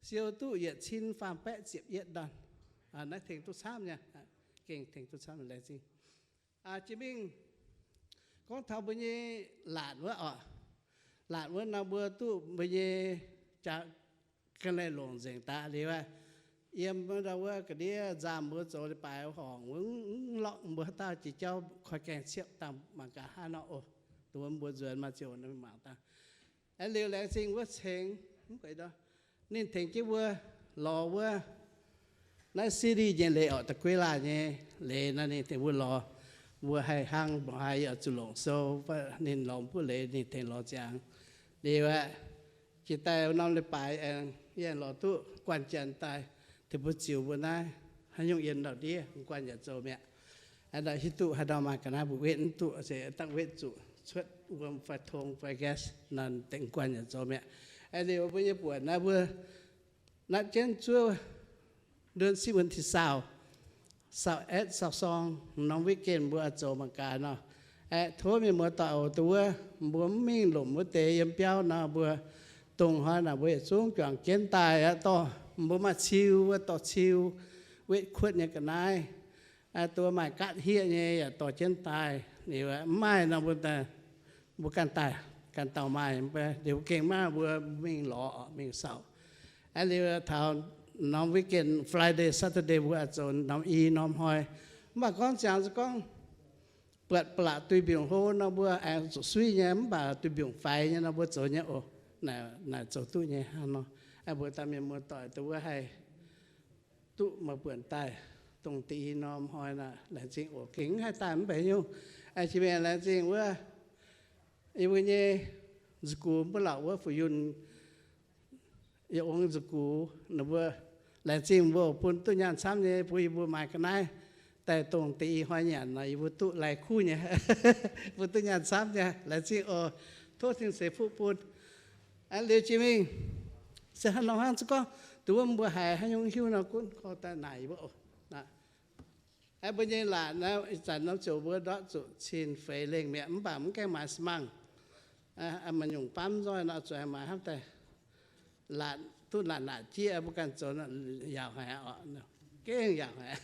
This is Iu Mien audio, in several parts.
siou duqv yietc cin faam baeqv ziepc yietv ndorn. Naaiv tengx duqv camv nyei, gengh tengx duqv camv, laengz zingh. Jiex mingh gorngv taux mbuo nyei laatc wuov oc. Laatc wuov nor mbuo duqv mbuo nyei jaax ga'naaiv longc nzengc daaih liuz aqv. Yiem ndau wuov ga'ndiev nzamv mbuo zoux leiz-baaix horngc wuov, mv lorqc, mbuo haaix dauh jiex jauv koi gaengh ciepv dangh mangc gaax hnangv nor oc. Dongh wuov mbuo nzuonx maaih ziouc mangc dangh. Aeqv, liuz laengz zingh wuov cengx, ninh tengx jienv mbuo lorz wuov naaiv C D nyei leiz orqc, da'gueiv laanh nyei leiz nor ninh tengx mbuo lorz. Mbuo haih hnangv mbuo haiz yaac zuqc longc sou, ninh lorz mbuo leiz ninh tengx lorz ziangx. Liuz aqv, jiex daaih norm leiz-baaix aengx yie aengx lorz duqv guanh janx daaih tengx mbuo ziux mbuo naaiv haaix nyungc yiem ndau-ndiev, guanh yaac zoux mi'aqv. Aa, hiuv duqv haaix ndau maaih ga'naaiv mbuo wetv mv duqv se dangh wetv zuqc cuotv wuom fai tong fai gas nor, dengh guanh yaac zoux mi'aqv. Aeqv, liuz mbuo nyei buonc naaiv mbuo natv jienv zuov เดือนสิบ วันที่ซาว ซาวเอ็ด ซาวสอง norm weekend mbuo oix zoux mangc gaax nor. Aeqv, tov mienh muoz-doic oc, dongh wuov mbuo mv mingh lomc wuov deix yiem biauv nor, mbuo dongh hnoi naaic mbuo yietc zungv juangc jienv daaih aqv. Dorh mbuo maaih ciu, wuov dorh ciu, wetv kuotv nyei ga'naaiv. Dongh maaih gaatv hieqv nyei yaac dorh jienv daaih. Liuz mv maaih nor mbuo, mbuo ganh daaih, ganh dauh maaih, liuz mbuo gengh maaih mbuo mingh lorz, mingh saauc. Aeqv, liuz taux norm weekend, Friday, Saturday mbuo oix zoux norm i norm hnoi. Mv baac gorngv ziangx se gorngv buatc ba'laqc duih mbiungc hlo nor mbuo aengx zuqc suiv nyei, mv baac duih mbiungc faix nyei nor mbuo zoux nyei oc. Naaic zoux duqv nyei hnangv nor. Aeqv, mbuo daaih mienh muoz-doic dongh wuov haih duqv maaih buonc daaih dongh da'nyeic norm hnoi naaic, laengz zingh oc. Gengh mv haih daaih mv benx nyungc. Aeqv, jiex mingh laengz zingh wuov yie mbuo nyei nza'gux, mbuo lauc wuov Fu Yunh, yie ong nza'gux, ninh mbuo laengz zingh mbuo bun duqv nyaanh camv nyei, bun yie mbuo maaih ga'naaiv daaih dongh da'nyeic hnoi nyanc nor, yie mbuo duqv lai kuv nyei, bun duqv nyaanh camv nyei. Laengz zingh oc. Tov Tin-Seix fuqv bun. Aeqv, liuz jiex mingh se hnangv nor hnangv, se gorngv dongh wuov mbuo haiz haaix nyungc hiuv nor gunv gorngv daaih naaic yie mbuo oc. Aeqv, mbuo nyei laatc naaiv ih zanc norm ziouc mbuo ndortv zuqc cin feix lengh mi'aqv, mv baac mv gaengh maaiz สมัคร. Maaih nyungc baamv nzoih nor zuqc maaiz hnamv daaih. Laatc duqv naaic naaic jieqv mbuo ganh zoux yaauc haic oc. Gengh yaauc haic.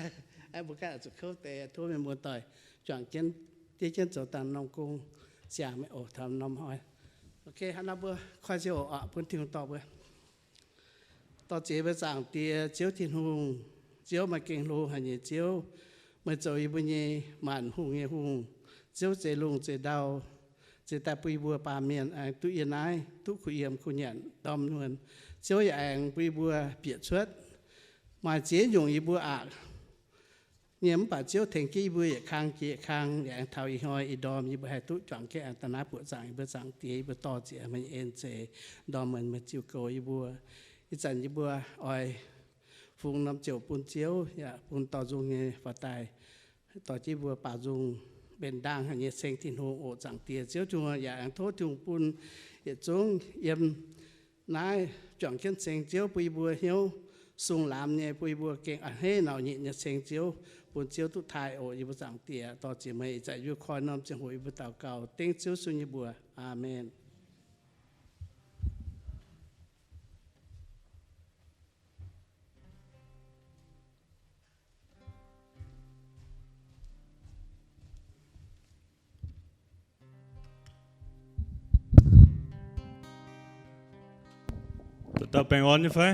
Mbuo ganh zuqc kouv deix, tov mienh muoz-doic juangc jienv, diev jienv zoux dangh norm gong, siang meih oc taux norm hnoi. Ok, hnangv naaiv mbuo koi ziangh hoc oc, bun Tin-Hungh dorh mbuo. Dorh ziex mbuo Zaangc Diex, Ziouv Tin-Hungh, Ziouv maaih gengh hlo haic nyei Ziouv. Meih zoux yie mbuo nyei maanc hungh nyei Hungh. Ziouv zeix lungh zeix ndau, zeix daaih bun yie mbuo baamh mienh aengx duqv yiem naaiv, duqv kuh yiem kuh nyanc ndorm muonz. Ziouv yaac aengx bun yie mbuo bieqc cuotv maaih ziex nyungc yie mbuo aqc nyei, mv baac Ziouv tengx jienv yie mbuo yietc kang jiex yietc kang, yaac aengx taux ih hnoi ih ndorm yie mbuo haih duqv juangc jienv aengx daaih naaiv buoqc zaangc yie mbuo Zaangc Diex. Yie mbuo dorh ziex meih nyei en zeix ndorm muonz meih ziux goux yie mbuo. Ih zanc yie mbuo oix fungx norm ziouc bun Ziouv, yaac bun dorh nzung nyei faaux daaih, dorh jienv mbuo baaux nzung benx ndaangh haic nyei ceng Tin-Hungh oc. Zaangc Diex Ziouv Tin-Hungh, yaac aengx tov Tin-Hungh bun yietc zungv yiem naaiv juangc jienv ceng Ziouv bun yie mbuo hnyouv sung lamz nyei, bun yie mbuo gengh a'hneiv nauc nyitc nyei ceng Ziouv, bun Ziouv duqv taaih oc. Yie mbuo Zaangc Diex, dorh ziex meih ih zanc yie mbuo koi norm ziangh hoc yie mbuo daux gaux dengv Ziouv sun nyei mbuox. Aamen. Dauh dauh baengh orn nyei fai?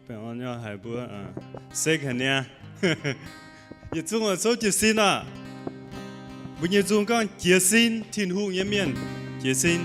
Baengh orn nyei haic mbuo. Sek haic niaa. Yietc zungv oix souv jiez sin oc. Mbuo nyei nzung gorngv jiez sin, Tin-Hungh nyei mienh jiez sin.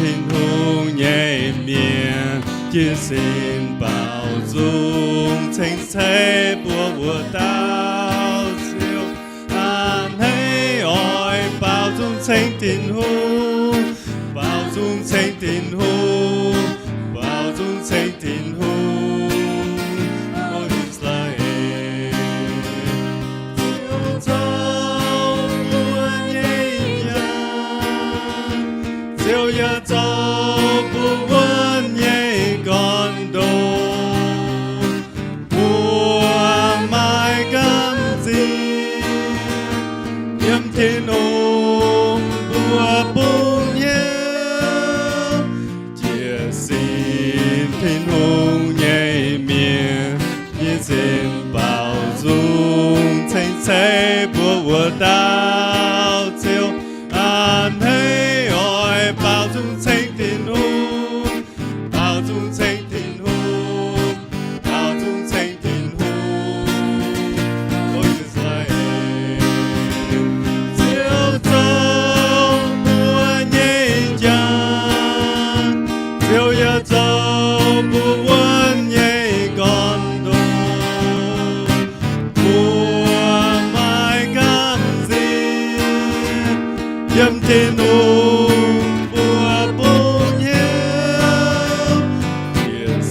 Tin-Hungh nyei mienh jiez sin baaux nzung ceng-ceix mbuo wuov dauh Ziouv. A'hneiv oix baaux nzung ceng Tin-Hungh, baaux nzung ceng Tin-Hungh, baaux nzung ceng Tin-Hungh. O I^saa^laa^en, Ziouv zoux mbuo nyei njang, Ziouv yaac zoux bun wuov Ziouv yaac zoux mbuo wuonv nyei gorn-ndoqv. Mbuo maiv gamh nziex yiem Tin-Hungh mbuo bungx hnyouv. Sienx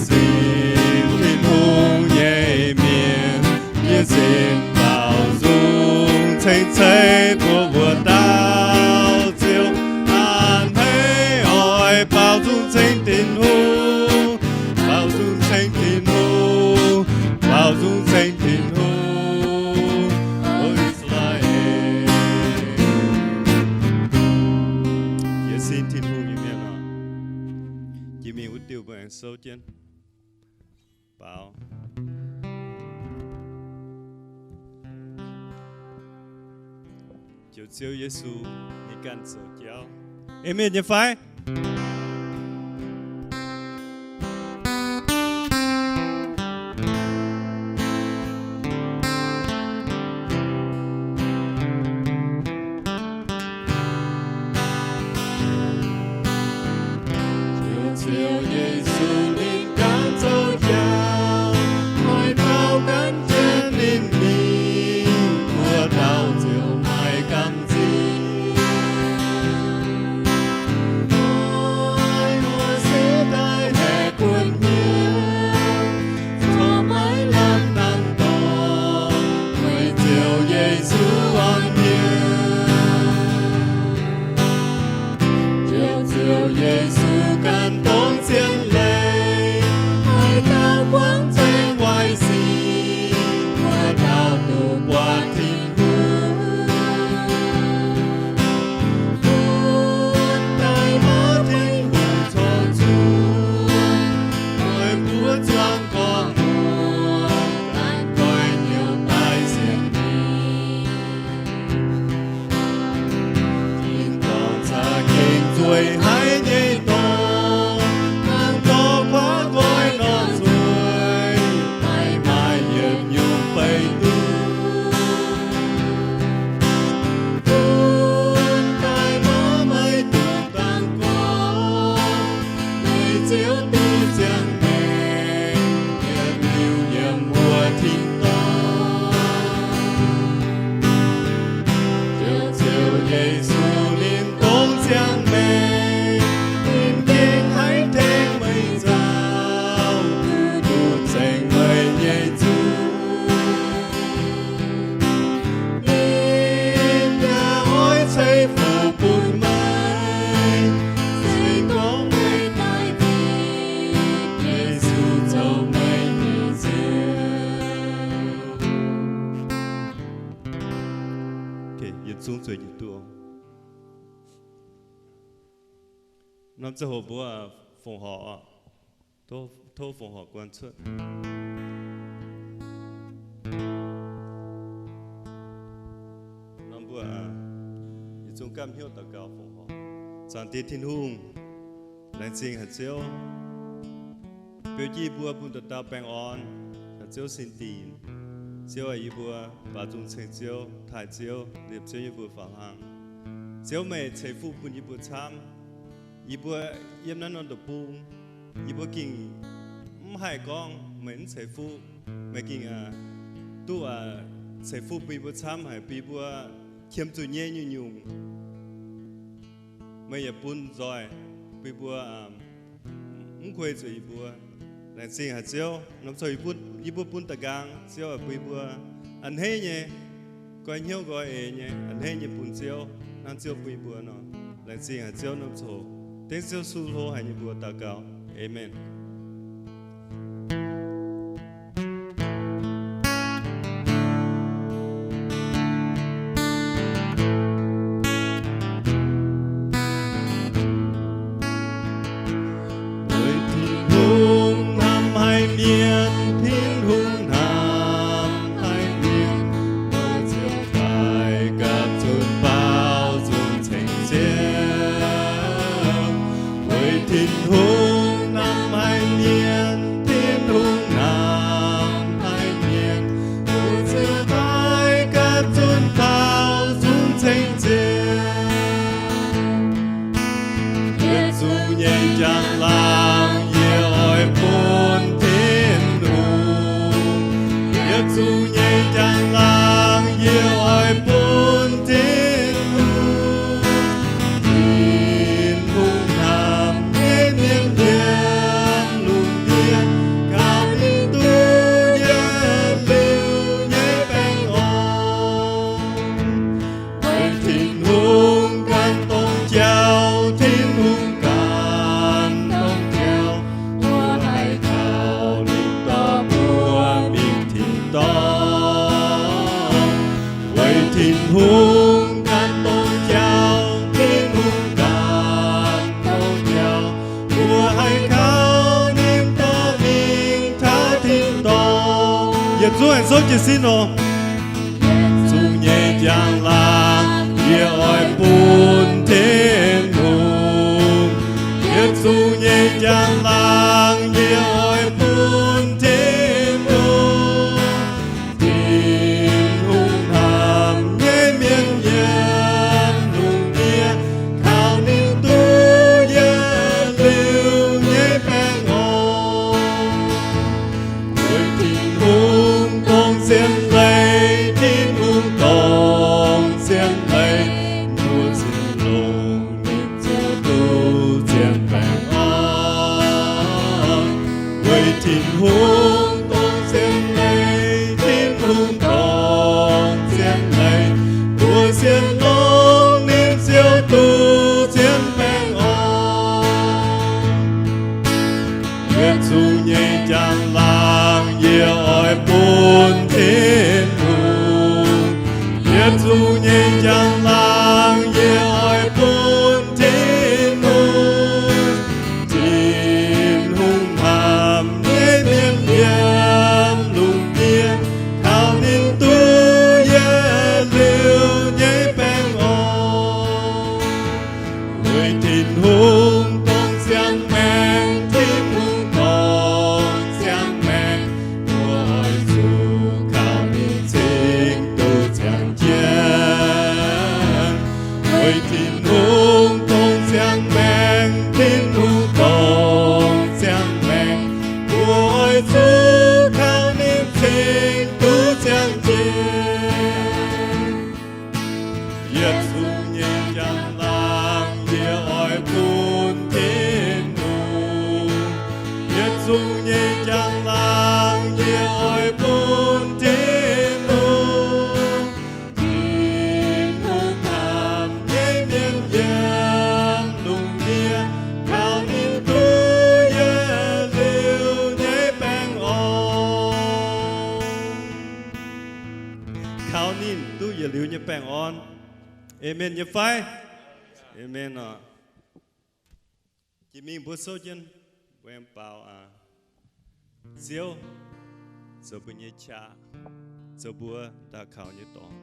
Tin-Hungh nyei mienh, yie sin baaux nzung ceng-ceix mbuo wuov dauh Ziouv. A'hneiv oix baaux nzung ceng Tin-Hungh, baaux nzung ceng Tin-Hungh, baaux nzung ceng Tin-Hungh. O I^saa^laa^en, yie sin Tin-Hungh nyei mienh oc. Jiex mingh wuov diuh mbuo aengx souv jienv. Baaux. Joux Ziouv Yesu, ninh ganh zoux jauv. Aamen nyei fai? Ziouv Yesu ninh ganh zoux jauv, oix baaux gan jienv ninh mingh, wuov dauh ziouc maiv gamh nziex. Oix muoz-setv daaih haih guonv hnyouv, corc maiv lamh dangh dorngx, weic Ziouv Yesu orn hnyouv. Ziouv, Ziouv Yesu ganh dongh zien leiz, haaix dauh buangv zengx waaic sic, wuov dauh duqv buatc Tin-Hungh. Bun daaih maaih Tin-Hungh corc zuov, oix mbuo zuangx gorngv muoz, ganh goiv hnyouv daaih sienx ninh. Tin-dorngh ca'gengh nzueic haic nyei dorngx, hnangv dorh kuaaiv nqoi nor nzueic, maiv maaih yietc nyungc beiv duqv. Bun daaih maaih maiv dungx dangx gorngv, weic Ziouv duqv ziangh maengc, yietc liuz yiem wuov tin-dorngh. Ziouv, Ziouv Yesu ninh dongh ziangh maengc, ninh gengh haih tengx meih nzauh, duqv zengx meih nyei zuiz. Ninh yaac oix ceix fuqv bun meih, se gorngv meih daaih bun Yesu zoux meih nyei Ziouv. Yietc zungv zueiz jienv duqv. Norm ziangh hoc mbuo fongc horc oc. Tov fongc horc guanh cuotv. Norm mbuo yietc zungv gamh hnyouv daux gaux fongc horc. Zaangc Diex Tin-Hungh, laengz zingh haic Ziouv, beu jienv yie mbuo bun dauh dauh baengh orn, Ziouv sin dinc. Ziouv aac, yie mbuo baaux nzung ceng Ziouv, taaih Ziouv, liepc Ziouv yie mbuo faaux hlang. Ziouv, meih ceix fuqv bun yie mbuo camv. Yie mbuo yiem naaiv norm deic-bung, yie mbuo gengh mv haih gorngv meih mv ceix fuqv. Meih gengh duqv ceix fuqv bun yie mbuo camv haic, bun yie mbuo qiemx zuqc nyei nyungc-nyungc, meih yaac bun nzoih bun yie mbuo mv kuei zuqc yie mbuo. Laengz zingh haic Ziouv, norm ziangh hoc yie mbuo bun da'nqaang, Ziouv aac, bun yie mbuo a'hneiv nyei goiv hnyouv nqoi eix nyei, a'hneiv nyei bun Ziouv, hnangv Ziouv bun yie mbuo nor. Laengz zingh haic Ziouv, norm ziangh hoc dengv Ziouv Yesu hlo haic nyei mbuox daux gaux. Aamen. Weic Tin-Hungh hnamv haic mienh, Tin-Hungh hnamv haic mienh, mbuo ziouc daaih gapv zunc baaux nzung ceng Ziouv. Weic Tin-Hungh hnamv haic mienh, Tin-Hungh hnamv haic mienh, mbuo ziouc daaih gapv zunc baaux nzung ceng Ziouv. Yietc zungv nyei njang-laangc Yietc zungv aengx souv jiez sin oc. Yietc zungv nyei njang-laangc yie oix bun Tin-Hungh. Yietc zungv nyei njang-laangc yie oix bun Tin-Hungh. Tin-Hungh hnamv nyei mienh yiem lungh ndiev, kaux ninh duqv yietc liuz nyei baengh orn. Weic Tin-Hungh dongh zien leiz, Tin-Hungh dongh zien leiz, mbuo sienx longx ninh ziouc duqv zien baengh orn. Weic Tin-Hungh dongh zien leiz, Tin-Hungh dongh zien leiz, mbuo sienx longx ninh ziouc duqv zien baengh orn. Yietc zungv nyei njang-laangc yie oix bun Tin-Hungh. Yietc zungv nyei njang-laangc yie oix bun Tin-Hungh. Tin-Hungh hnamv nyei mienh yiem lungh ndiev, kaux ninh duqv yietc liuz nyei baengh orn. Weic Tin-Hungh dongh ziangh maengc, Tin-Hungh dongh ziangh maengc, mbuo oix zuqc kaux ninh cingx duqv ziangh jienv. Weic Tin-Hungh dongh ziangh maengc, Tin-Hungh dongh ziangh maengc, mbuo oix zuqc kaux ninh cingx duqv ziangh jienv. Yietc zungv nyei njang-laangc yie oix bun Tin-Hungh. Yietc zungv nyei njang-laangc yie oix bun Tin-Hungh. Tin-Hungh hnamv nyei mienh yiem lungh ndiev, kaux ninh duqv yietc liuz nyei baengh orn. Kaux ninh duqv yietc liuz nyei baengh orn. Aamen nyei fai? Aamen oc. Jiex mingh mbuo souv jienv, mbuo aengx baaux Ziouv zoux mbuo nyei qaqv, zoux mbuo daux gaux nyei dorngx.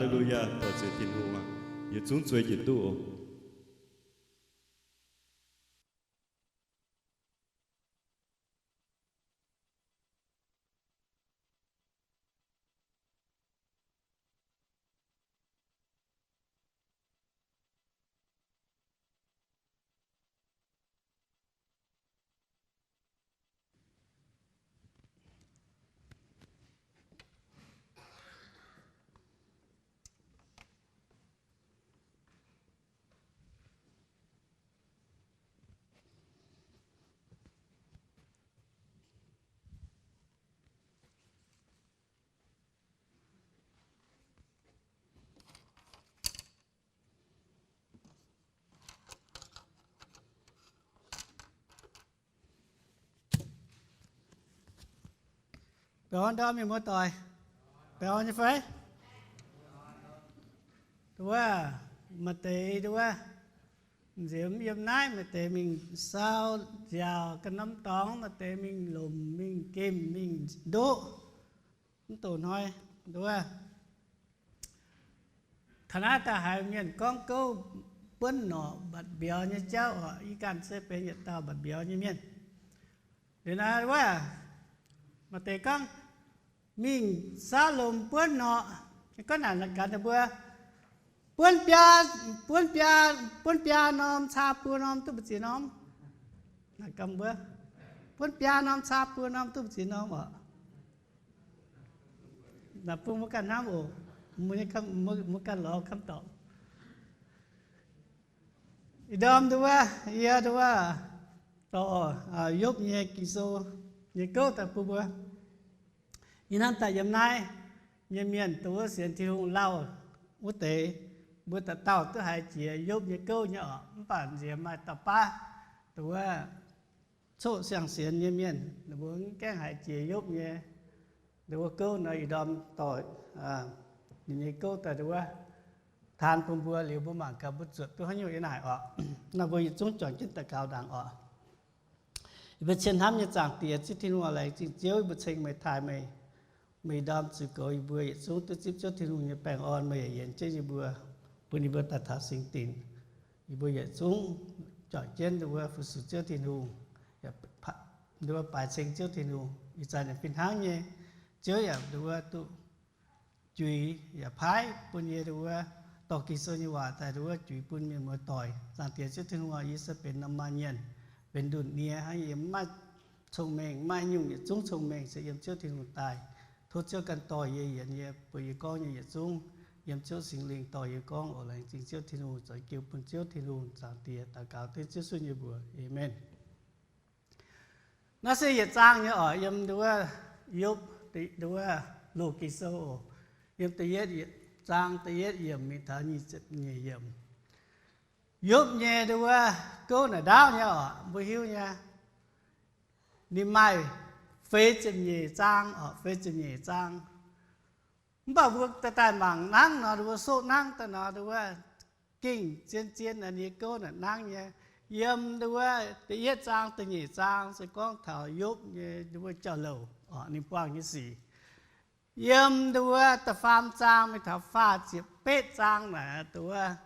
Haaix dauh zueiz Tin-Hungh, yietc zungv zueiz njiec duqv oc. Baengh orn ndorm mienh muoz-doic. Baengh orn nyei fai? Nduov, maaih deix nduov, nziemx yiem naaiv, maaih deix mingh saau nziaauc ganh norm dorngx, maaih deix mingh lomc mingh gemh mingh ndoqv. Mv doqc hnoi nduov, taux naaiv daaih haiz mienh gorngv gouv buonv norqc mbatc mbiauz nyei jauv oc. Yie ganh se benx yietc dauh mbatc mbiauz nyei mienh. Liuz naaiv wuov, maaih deix gorngv mingh saauv lomc buonv norqc, gorngv naaic gaax ninh mbuo, buonv biaa, buonv biaa, buonv biaa norm caa buo norm duqv mbu'ziex norm. Naaic gaax mbuo, buonv biaa norm caa buo norm duqv mbu'ziex norm oc. Naaic bun mbuo ganh hnamv oc. Mbuo ganh lorz kamv dorngx. Ih ndorm nduov, yie nduov, dorh Yopv nyei Ging-Sou nyei gouv daaih bun mbuo. Yie hnamv daaih yiem naaiv nyei mienh dongh wuov sienx Tin-Hungh lauh wuov deix, mbuo dauh dauh duqv haiz jiex Yopv nyei gouv nyei oc. Mv baac nziex maaih dauh baav dongh wuov coqv siang-sienx nyei mienh, ninh mbuo mv gaengh haiz jiex Yopv nyei nduov gouv nor, ih ndorm dorh ninh nyei gouv daaih nduov taan bun mbuo liuz, mbuo mangc gaax mbuo zuotc duqv haaix nyungc yiem naaic oc. Naaiv mbuo yietc zungv juangc jienv daux gaux ndaangc oc. Yie mbuo cien hnamv nyei Zaangc Diex, Ziouv Tin-Hungh, laengz zingh Ziouv yie mbuo ceng meih, taaih meih, meih ndorm ziux goux yie mbuo yietc zungv duqv zipv Ziouv Tin-Hungh nyei baengh orn, meih yaac yienx jienv yie mbuo, bun yie mbuo daaih taux singx dinc. Yie mbuo yietc zungv juangc jienv nduov fu-sux Ziouv Tin-Hungh, nduov baaix ceng Ziouv Tin-Hungh. Ih zanc yaac fih hnangv nyei, Ziouv yaac nduov duqv juix yaac paaiv bun yie nduov dorh Ging-Sou nyei waac daaih nduov juix bun mienh muoz-doic. Zaangc Diex Ziouv Tin-Hungh oc, yie se benx norm maanh mienh, benx ndunh nie hnangv, yie mv maaih cong-mengh, mv maaih nyungc yietc zungv cong-mengh se yiem Ziouv Tin-Hungh daaih. Tov Ziouv ganh dorh yie, yienx yie, bun yie gorngv nyei yietc zungv yiem Ziouv Singx Lingh dorh yie gorngv oc. Laengz zingh Ziouv Tin-Hungh, zoux jiu bun Ziouv Tin-Hungh. Zaangc Diex daux gaux dengv Ziouv Yesu nyei mbuox, aamen. Naaiv se yietc zaang nyei oc, yiem nduov Yopv, nduov loz Ging-Sou oc, yiem da'yietv zaang da'yietv yiemc mingh taux nyic ziepc nyeic yiemc. Yopv nyei nduov gouv naaic ndaauv nyei oc, mbuo hiuv nyei. Ninh maaih feix ziepc nyeic zaang oc, feix ziepc nyeic zaang. Mv baac mbuo daaih daaih mangc nangv nor, nduov soqv nangv daaih nor, nduov gengh zien-zien ninh nyei gouv naaic nangv nyei. Yiem nduov da'yietv zaang da'nyeic zaang se gorngv taux Yopv nyei nduov jauv-louc oc, ninh buangh nyei sic. Yiem nduov da'faam zaang mingh taux faah ziepc betv zaang naaic, nduov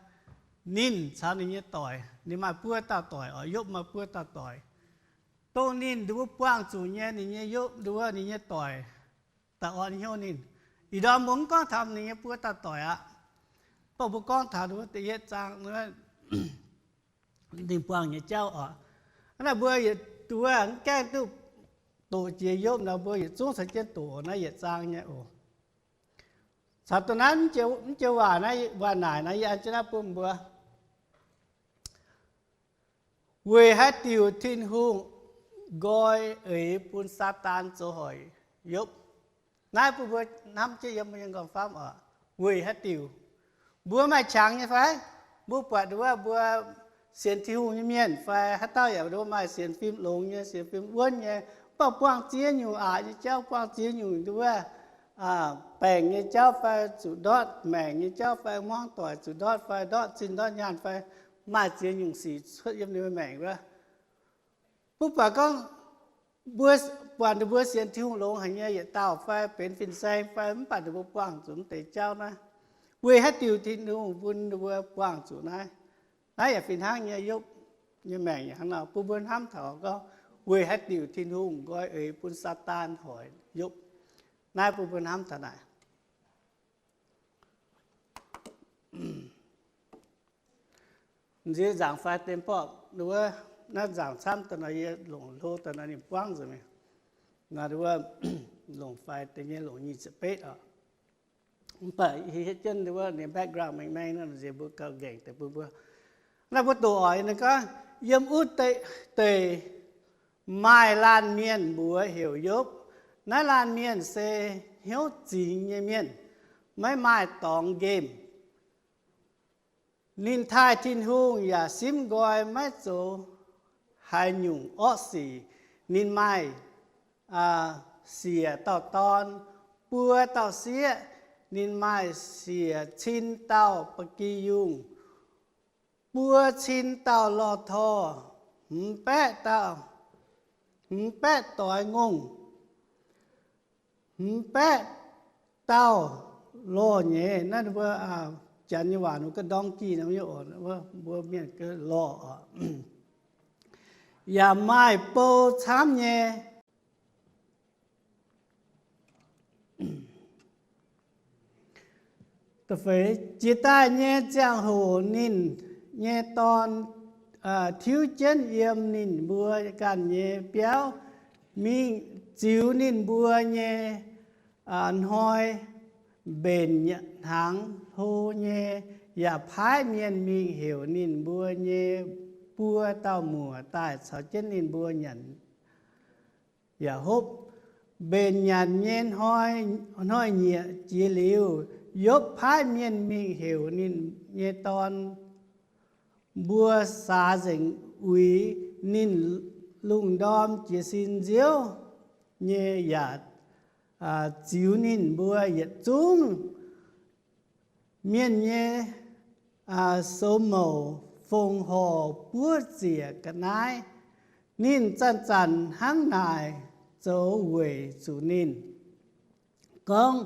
ninh caux ninh nyei doic, ninh maaih buo dauh doic oc, Yopv maaih buo dauh doic. Dongh ninh nduov buangh zuqc nyei, ninh nyei Yopv nduov ninh nyei doic daaih orn hnyouv ninh. Ih ndorm mbuo mv gorngv taux ninh nyei buo dauh doic aqv. Mv baac mbuo gorngv taux nduov da'yietv zaang ninh buangh nyei jauv oc. Hnangv naaic mbuo yietc nduov mv gaengh duqv doqc jiex Yopv nor, mbuo yietc zungv caux jienv doqc naaiv yietc zaang nyei oc. Caux dongh naaiv mv joux waac naaiv, waac naaic naaiv yie an jienv naaiv bun mbuo. Weic haaix diuc Tin-Hungh nqoi eix bun Saadaan zoux hoic Yopv? Naaiv bun mbuo hnamv jienv yiem mbuo nyei nqorngv-famv oc. Weic haaix diuc? Mbuo maaih qangx nyei fai? Mbuo buatc nduov mbuo sienx Tin-Hungh nyei mienh fai haaix dauh yaac nduov maaih sienx fim longx nyei, sienx fim wuonv nyei, mv baac buangh ziex nyungc aqc nyei jauv, buangh ziex nyungc nduov baengc nyei jauv fai zuqc ndortv maengc nyei jauv fai hmuangv doic zuqc ndortv fai ndortv zinh ndortv nyaanh fai maaih ziex nyungc sic cuotv yiem ninh maengc wuov. Mv baac gorngv mbuo buatc ninh mbuo sienx Tin-Hungh longx haic nyei yietc dauh fai benx fin-saeng fai, mv baac ninh mbuo buangh zuqc mv deix jauv naaiv. Weic haaix diuc Tin-Hungh bun mbuo buangh zuqc naaiv? Naaiv yaac fih hnangv nyei, Yopv nyei maengc yaac hnangv nor. Bun mbuo hnamv taux gorngv weic haaix diuc Tin-Hungh nqoi eix bun Saadaan hoic Yopv. Naaiv bun mbuo hnamv taux naaic. M'nziex nzaangc fai deix mborqv wuov, naaiv nzaangc camv daaih nor, yie longc hlo daaih nor ninh buangv nzengc mi'aqv. Nor wuov, longc fai deix nyei longc nyic ziepc betv oc. Mv baac hietv jienv wuov ninh background maeng maeng nor, m'nziex mbuo gauh nqaengc deix bun mbuo. Naaiv mbuo doqc oc, ninh gorngv, yiem wuov deix maaih laanh mienh mbuox heuc Yopv. Naaiv laanh mienh se hnyouv zingx nyei mienh, maiv maaih dorngx nqemh. Ninh taaih Tin-Hungh yaac simv nqoi maiv zoux haaix nyungc orqv sic. Ninh maaih siec dauh dorn, buo dauh sieqv. Ninh maaih siec cin dauh ba'gi yungh, buo cin dauh lorh tor, hmz baeqv dauh, hmz baeqv doix ngongh, hmz baeqv dauh lorh nyeiz. Naaiv mbuo Janx nyei waac mbuo gorngv donkey nor, mbuo mienh gorngv lorh oc. Yaac maaih bou camv nyei. Jiex daaih nyei ziangh hoc ninh nyei dorn tiuv jienv yiem ninh mbuo ganh nyei biauv mingh ziux ninh mbuo nyei hnoi, mbenc hnaangx hlo nyei, yaac paaiv mienh mingh heuc ninh mbuo nyei buo dauh muoc daaih caux jienv ninh mbuo nyanc yaac hopv. Mbenc nyanc nyei hnoi-nyieqc jiex liuz, Yopv paaiv mienh mingh heuc ninh nyei dorn mbuo saax nzengc uix ninh lungh ndorm jiez sin nziouv nyei, yaac ziux ninh mbuo yietc zungv mienh nyei soux mouc, fongc horc, buov ziec ga'naaiv. Ninh zanc-zanc hnangv naaic zoux weic zuqc ninh gorngv,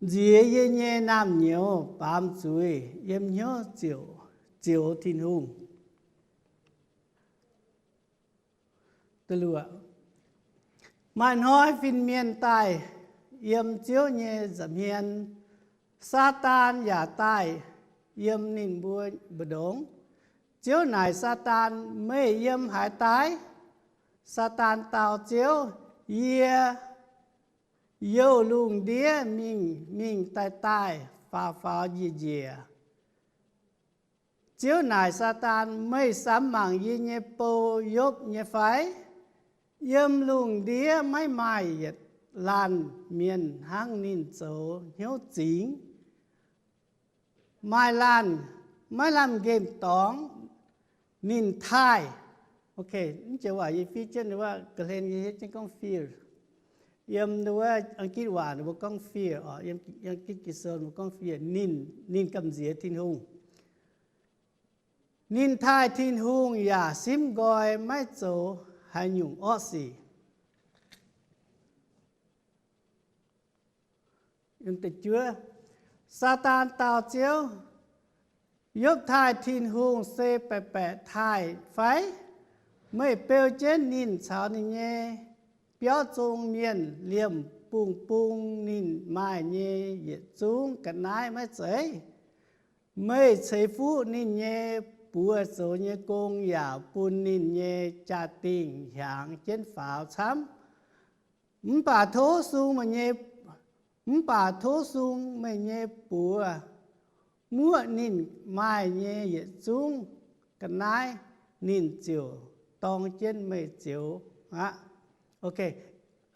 nziex yie nyei naamh nyouz baamz zuiz, yiem hnyouv zioux Tin-Hungh. Maaih hnoi fin-mienh daaih yiem Ziouv nyei nza'hmien, Saadaan yaac daaih yiem ninh mbuo mbu'ndongx. Ziouv naaic Saadaan, Meih yiem haaix daaih? Saadaan dau Ziouv, Yie youh lungh ndiev mingh mingh daaih daaih, faaux faaux njiec njiec. Ziouv naaic Saadaan, Meih samx mangc yie nyei bou, Yopv, nyei fai? Yiem lungh ndiev maiv maaih yietc laanh mienh hnangv ninh zoux hnyouv zingx. Maaih laanh maiv lamh nqemh dorngx, ninh taaih. Ok, mv jiex waac yie fiev jienv wuov, ga'hlen yie hietv jienv gorngv fear. Yiem wuov Ang-gitv waac ninh mbuo gorngv fear oc, yiem Ang-gitv Ging-Sou ninh mbuo gorngv fear. Ninh, ninh gamh nziex Tin-Hungh. Ninh taaih Tin-Hungh yaac simv nqoi maiv zoux haaix nyungc orqv sic. Saadaan dau Ziouv, Yopv taaih Tin-Hungh se baeqc baeqc taaih fai? Meih beu jienv ninh caux ninh nyei biauv zong mienh liemh bung bung ninh maaih nyei yietc zungv ga'naaiv maiv zeiz? Meih ceix fuqv ninh nyei buoz zoux nyei gong yaac bun ninh nyei jaa-dingh hiaangx jienv faaux camv. Mv baac tov sung meih nyei, mv baac tov sung meih nyei buoz muoqv ninh maaih nyei yietc zungv ga'naaiv, ninh ziouc dorng jienv meih zioux aqv. Ok,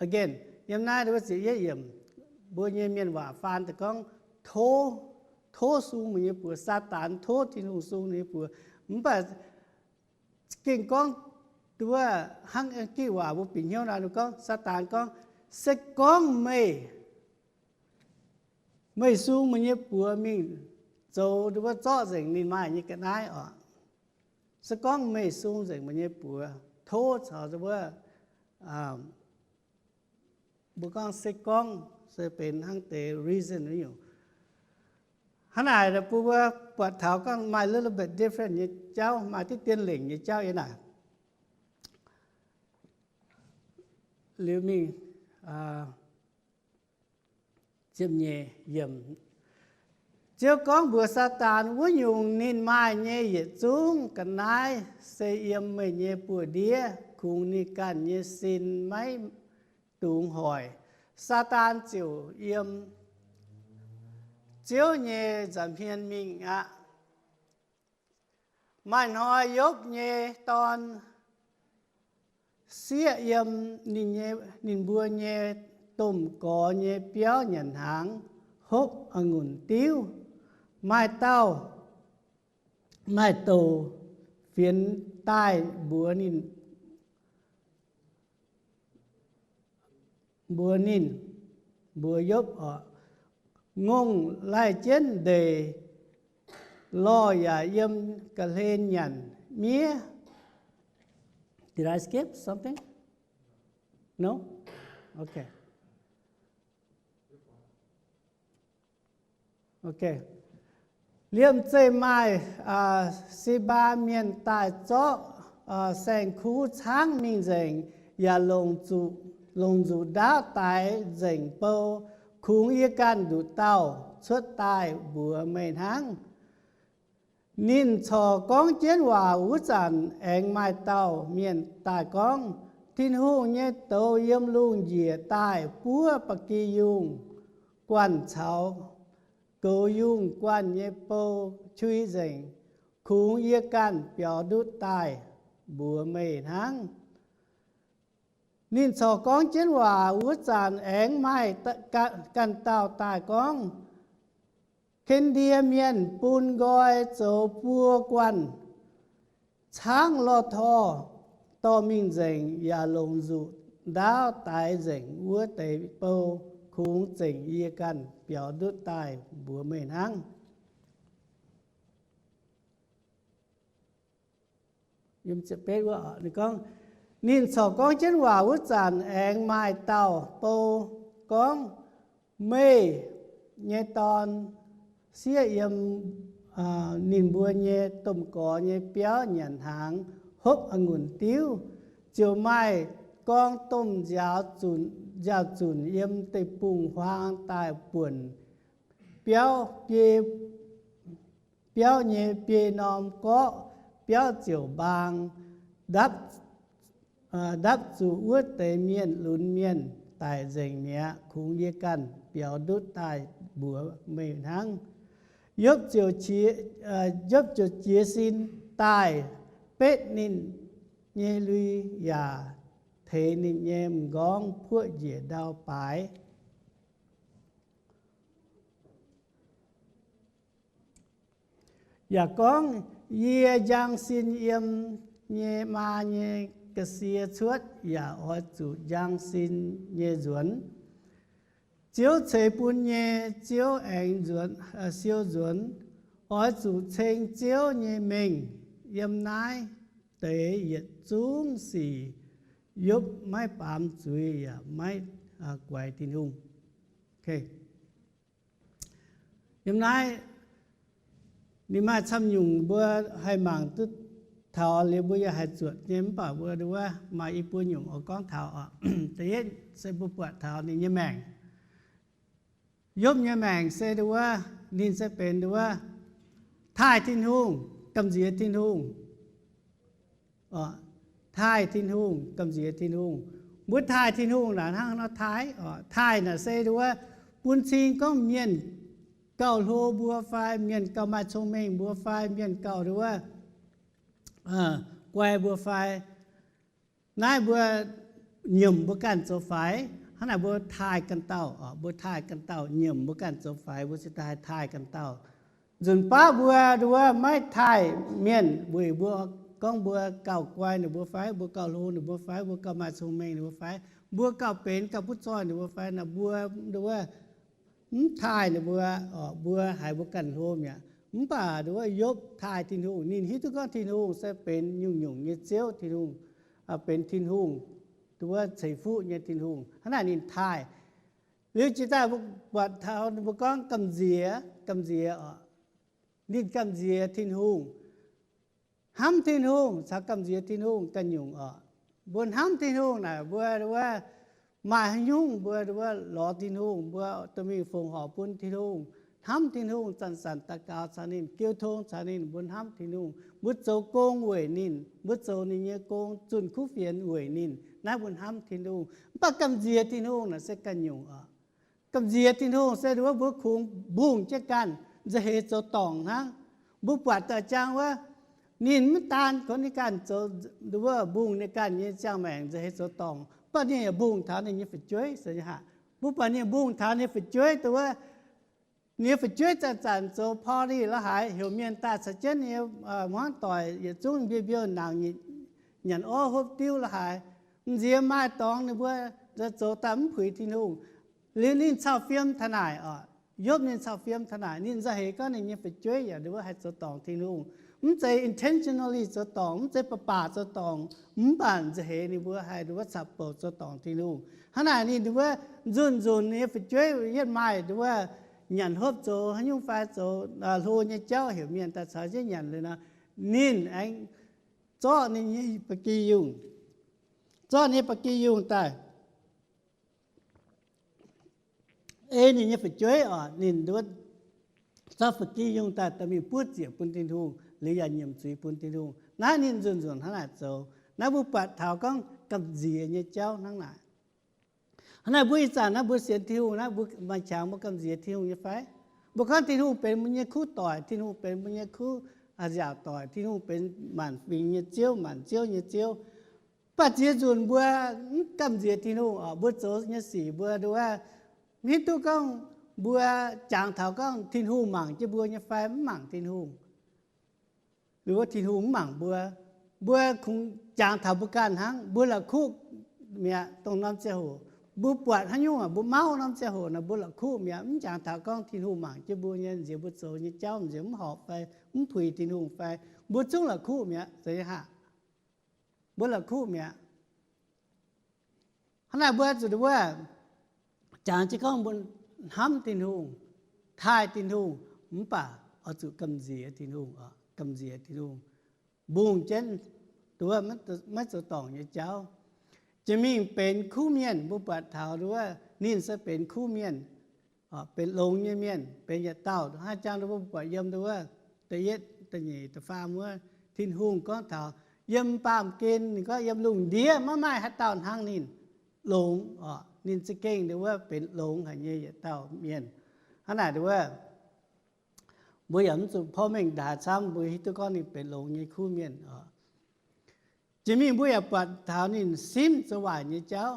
again, yiem naaiv wuov ziepc yietv yiemc, mbuo nyei mienh waac faan daaih gorngv, tov, tov sung meih nyei buoz. Saadaan tov Tin-Hungh sung ninh nyei buoz. Mv baac gengh gorngv, wuov hnangv Gitv waac mbuo bieqc hnyouv naaiv, ninh gorngv, Saadaan gorngv, se gorngv meih, meih sung meih nyei buoz mingh zoux wuov zorqv nzengc ninh maaih nyei ga'naaiv oc. Se gorngv meih sung nzengc meih nyei buoz, tov caux wuov, mbuo gorngv se gorngv se benx hnangv deix reason nyungc. Hnangv naaic bun mbuo buatc taux gorngv maaih little bit different nyei jauv, maaih diqv dien lengc nyei jauv yiem naaic. Liuz mingh ziepc nyeic yiemc. Ziouv gorngv mbuox Saadaan, wuov nyungc ninh maaih nyei yietc zungv ga'naaiv se yiem meih nyei buoz-ndiev, kungx ninh ganh nyei sin maiv dungx hoic. Saadaan ziouc yiem Ziouv nyei nza'hmien mingh aqv. Maaih hnoi Yopv nyei dorn sieqv yiem ninh nyei, ninh mbuo nyei domh gorx nyei biauv nyanc hnaangx, hopv a'ngunc diuv. Maaih dauh, maaih douc fienx daaih mbuox ninh, mbuox ninh, mbuox Yopv oc, Ngongh laih jienv ndeic lorh yaac yiem ga'hlen nyanc miev. Did I skip something? No? Okay. Okay. Liemh zeih maaih Sebaa mienh daaih zorqv saeng-kuv caangv mingh nzengc, yaac longc zuqc, longc nzuqc ndaauv daix nzengc bou. Kungx yie ganh nduqc dauh cuotv daaih mbuox meih hnangv. Ninh corc gorngv jienv waac wuov zanc, aengx maaih dauh mienh daaih gorngv, Tin-Hungh nyei douz yiem lungh njiec daaih buov ba'gi yungh guanh caux goux yungh guanh nyei bou qui nzengc. Kungx yie ganh biaux ndutv daaih mbuox meih hnangv. Ninh corc gorngv jienv waac wuov zanc, aengx maaih ganh dauh daaih gorngv, Ken^ndie Mienh bun nqoi zoux buo guanh caangv lorh tor dorh mingh nzengc, yaac longc nzuqc ndaauv daix nzengc wuov deix bou. Kungx zengc yie ganh biaux ndutv daaih mbuox meih hnangv. Ninh gorngv, ninh corc gorngv jienv waac wuov zanc, aengx maaih dauh bou gorngv, Meih nyei dorn sieqv yiem ninh mbuo nyei domh gorx nyei biauv nyanc hnaangx, hopv a'ngunc diuv. Ziouc maaih gorng domh nziaaux, nziaaux-zunc yiem deic-bung-huaang daaih buonc biauv, biauv nyei biei norm gorqv. Biauv ziouc mbaang ndapv zuqc wuov deix mienh lunx mienh daic nzengc mi'aqv. Kungx yie ganh biaux ndutv daaih mbuox meih hnangv. Yopv ziouc, Yopv ziouc jiez sin daaih betv ninh nyei lui yaac teix ninh nyei m'nqorngv puoqv njiec ndau-baaix. Yaac gorngv, Yie njang sin yiem nyei maa nyei ga'sie cuotv yaac oix zuqc njang sin nyei nzuonx. Ziouv ceix bun nyei, Ziouv aengx nzuonx, siou nzuonx. Oix zuqc ceng Ziouv nyei mengh. Yiem naaiv deix yietc zungv sic Yopv maiv baamz zuiz yaac maiv guaix Tin-Hungh. Yiem naaiv ninh maaih camv nyungc mbuo haih mangc duqv taux liuz mbuo yaac haih zuotc nyei, mv baac mbuo nduov maaih i buo nyungc oix gorngv taux oc. Da'yietv se mbuo buatc taux ninh nyei maengc. Yopv nyei maengc se nduov, ninh se benx nduov taaih Tin-Hungh, gamh nziex Tin-Hungh. Taaih Tin-Hungh, gamh nziex Tin-Hungh. Mbuo taaih Tin-Hungh naaic hnangv nor taaih oc. Taaih naaic se nduov bun cing gorngv mienh gauh hlo mbuo fai mienh gauh maaih cong-mengh mbuo fai mienh gauh nduov guai mbuo fai. Naaiv mbuo nyiemc mbuo ganh zoux faix, hnangv naaic mbuo taaih ganh dauh oc. Mbuo taaih ganh dauh, nyiemc mbuo ganh zoux faix, mbuo cingx daaih haih taaih ganh dauh. Nzunc baav mbuo nduov maiv taaih mienh weic mbuo gorngv mbuo gauh guai ninh mbuo fai, mbuo gauh hlo ninh mbuo fai, mbuo gauh maaih cong-mengh ninh mbuo fai, mbuo gauh benx gauh butv zoih ninh mbuo fai, naaic mbuo nduov mv taaih ninh mbuo, mbuo haiz mbuo ganh hlo mi'aqv. Mv baac nduov Yopv taaih Tin-Hungh, ninh hiuv duqv gorngv Tin-Hungh se benx nyungc-nyungc nyei Ziouv, Tin-Hungh benx Tin-Hungh, nduov ceix fuqv nyei Tin-Hungh. Hnangv naaic ninh taaih. Liuz jiex daaih mbuo buatc taux mbuo gorngv gamh nziex, gamh nziex oc. Ninh gamh nziex Tin-Hungh. Hnamv Tin-Hungh caux gamh nziex Tin-Hungh ganh nyungc oc. Mbuo hnamv Tin-Hungh naaic, mbuo wuov maaih haaix nyungc mbuo wuov lorz Tin-Hungh, mbuo dorh mingh fongc horc bun Tin-Hungh, hnamv Tin-Hungh, zanc-zanc daux gaux caux ninh, jiu tong caux ninh, mbuo hnamv Tin-Hungh, mbuo zoux gong weic ninh, mbuo zoux ninh nyei gong, zunh kuv fienx weic ninh, naaiv mbuo hnamv Tin-Hungh. Mv baac gamh nziex Tin-Hungh naaic se ganh nyungc oc. Gamh nziex Tin-Hungh se nduov mbuo kungx mbungh jienv ganh, nza'heix zoux dorngc hnangv. Mbuo buatc daaih jang wuov, ninh mv daan gorngv ninh ganh zoux, nduov mbungh ninh ganh nyei ziangh maengc nza'heix zoux dorngc, mv baac ninh yaac mbungh taux ninh nyei fu'jueiv se hnangv. Mbuo buatc ninh mbungh taux ninh fu'jueiv, nduov ninh nyei fu'jueiv zanc-zanc zoux party la'haaix, heuc mienh daaih caux jienv nyei hmuangv doic yietc zungv mbiouh mbiouh nangc, nyanc orv hopv diuv la'haaix, m'nziex maaih dorngx ninh mbuo zoux daaih mv puix Tin-Hungh. Liuz ninh cau fiem taux naaic oc, Yopv ninh cau fiem taux naaic, ninh nza'heix gorngv ninh nyei fu'jueiv yaac nduov haih zoux dorngc Tin-Hungh. Mv zeiz intentionally zoux dorngc, mv zeiz baac baac zoux dorngc, mv baac nza'heix ninh mbuo haih nduov caqv-bouc zoux dorngc Tin-Hungh. Hnangv naaic ninh nduov nzunc nzunc ninh nyei fu'jueiv yietv maaih nduov nyanc hopv zoux haaix nyungc fai zoux hlo nyei jauv heuc mienh daaih caux jienv nyanc liuz nor, ninh aengx zorqv ninh nyei ba'gi yungh, zorqv ninh nyei ba'gi yungh daaih ei ninh nyei fu'jueiv oc. Ninh nduov zorqv ba'gi yungh daaih dorh mingh buov ziec bun Tin-Hungh liuz yaac nyiemc zuiz bun Tin-Hungh. Naaiv ninh nzunc nzunc hnangv naaic zoux. Naaiv mbuo buatc taux gorngv gamh nziex nyei jauv hnangv naaic. Hnangv naaic mbuo ih zanc naaiv mbuo sienx Tin-Hungh naaiv, mbuo maaih qangx mbuo gamh nziex Tin-Hungh nyei fai? Mbuo gorngv Tin-Hungh benx mbuo nyei kuv doic, Tin-Hungh benx mbuo nyei kuv nziaauc doic, Tin-Hungh benx maanc fingx nyei Ziouv, maanc ziouv nyei Ziouv. Mv baac ziex nzunc mbuo mv gamh nziex Tin-Hungh oc, mbuo zoux nyei sic mbuo nduov, hiuv duqv gorngv mbuo jangx taux gorngv Tin-Hungh mangc jienv mbuo nyei fai mv mangc Tin-Hungh. Liuz wuov Tin-Hungh mv mangc mbuo, mbuo kungx jangx taux mbuo ganh hnangv, mbuo la'kuqv mi'aqv. Dongh norm ziangh hoc mbuo buatc haaix nyungc, mbuo mauv norm ziangh hoc naaic mbuo la'kuqv mi'aqv, mv jangx taux gorngv Tin-Hungh mangc jienv mbuo nyei nziex mbuo zoux nyei jauv, nziex mv horpc fai mv puix Tin-Hungh fai, mbuo zungv la'kuqv mi'aqv, zeiz nyei haac. Mbuo la'kuqv mi'aqv. Hnangv naaic mbuo zuqc nduov, jangx jienv gorngv mbuo hnamv Tin-Hungh, taaih Tin-Hungh, mv baac oix zuqc gamh nziex Tin-Hungh, gamh nziex Tin-Hungh, mbungh jienv nduov maiv zoux dorngc nyei jauv. Jiex mingh benx kuv mienh, mbuo buatc taux nduov ninh se benx kuv mienh, benx longx nyei mienh, benx yietc dauh. Hnangv jang nduov mbuo buatc yiem nduov da'yietv, da'nyeic, da'faam wuov, Tin-Hungh gorngv taux yiem baamh gen, ninh gorngv yiem lungh ndiev maiv maaih haaix dauh hnangv ninh, longx oc. Ninh za'gengh nduov benx longx haic nyei yietc dauh mienh. Hnangv naaic nduov, mbuo yaac mv zuqc porv mengh ndaaix camv, mbuo hiuv duqv gorngv ninh benx longx nyei kuv mienh oc. Jiex mingh mbuo yaac buatc taux ninh simv zoux waaic nyei jauv,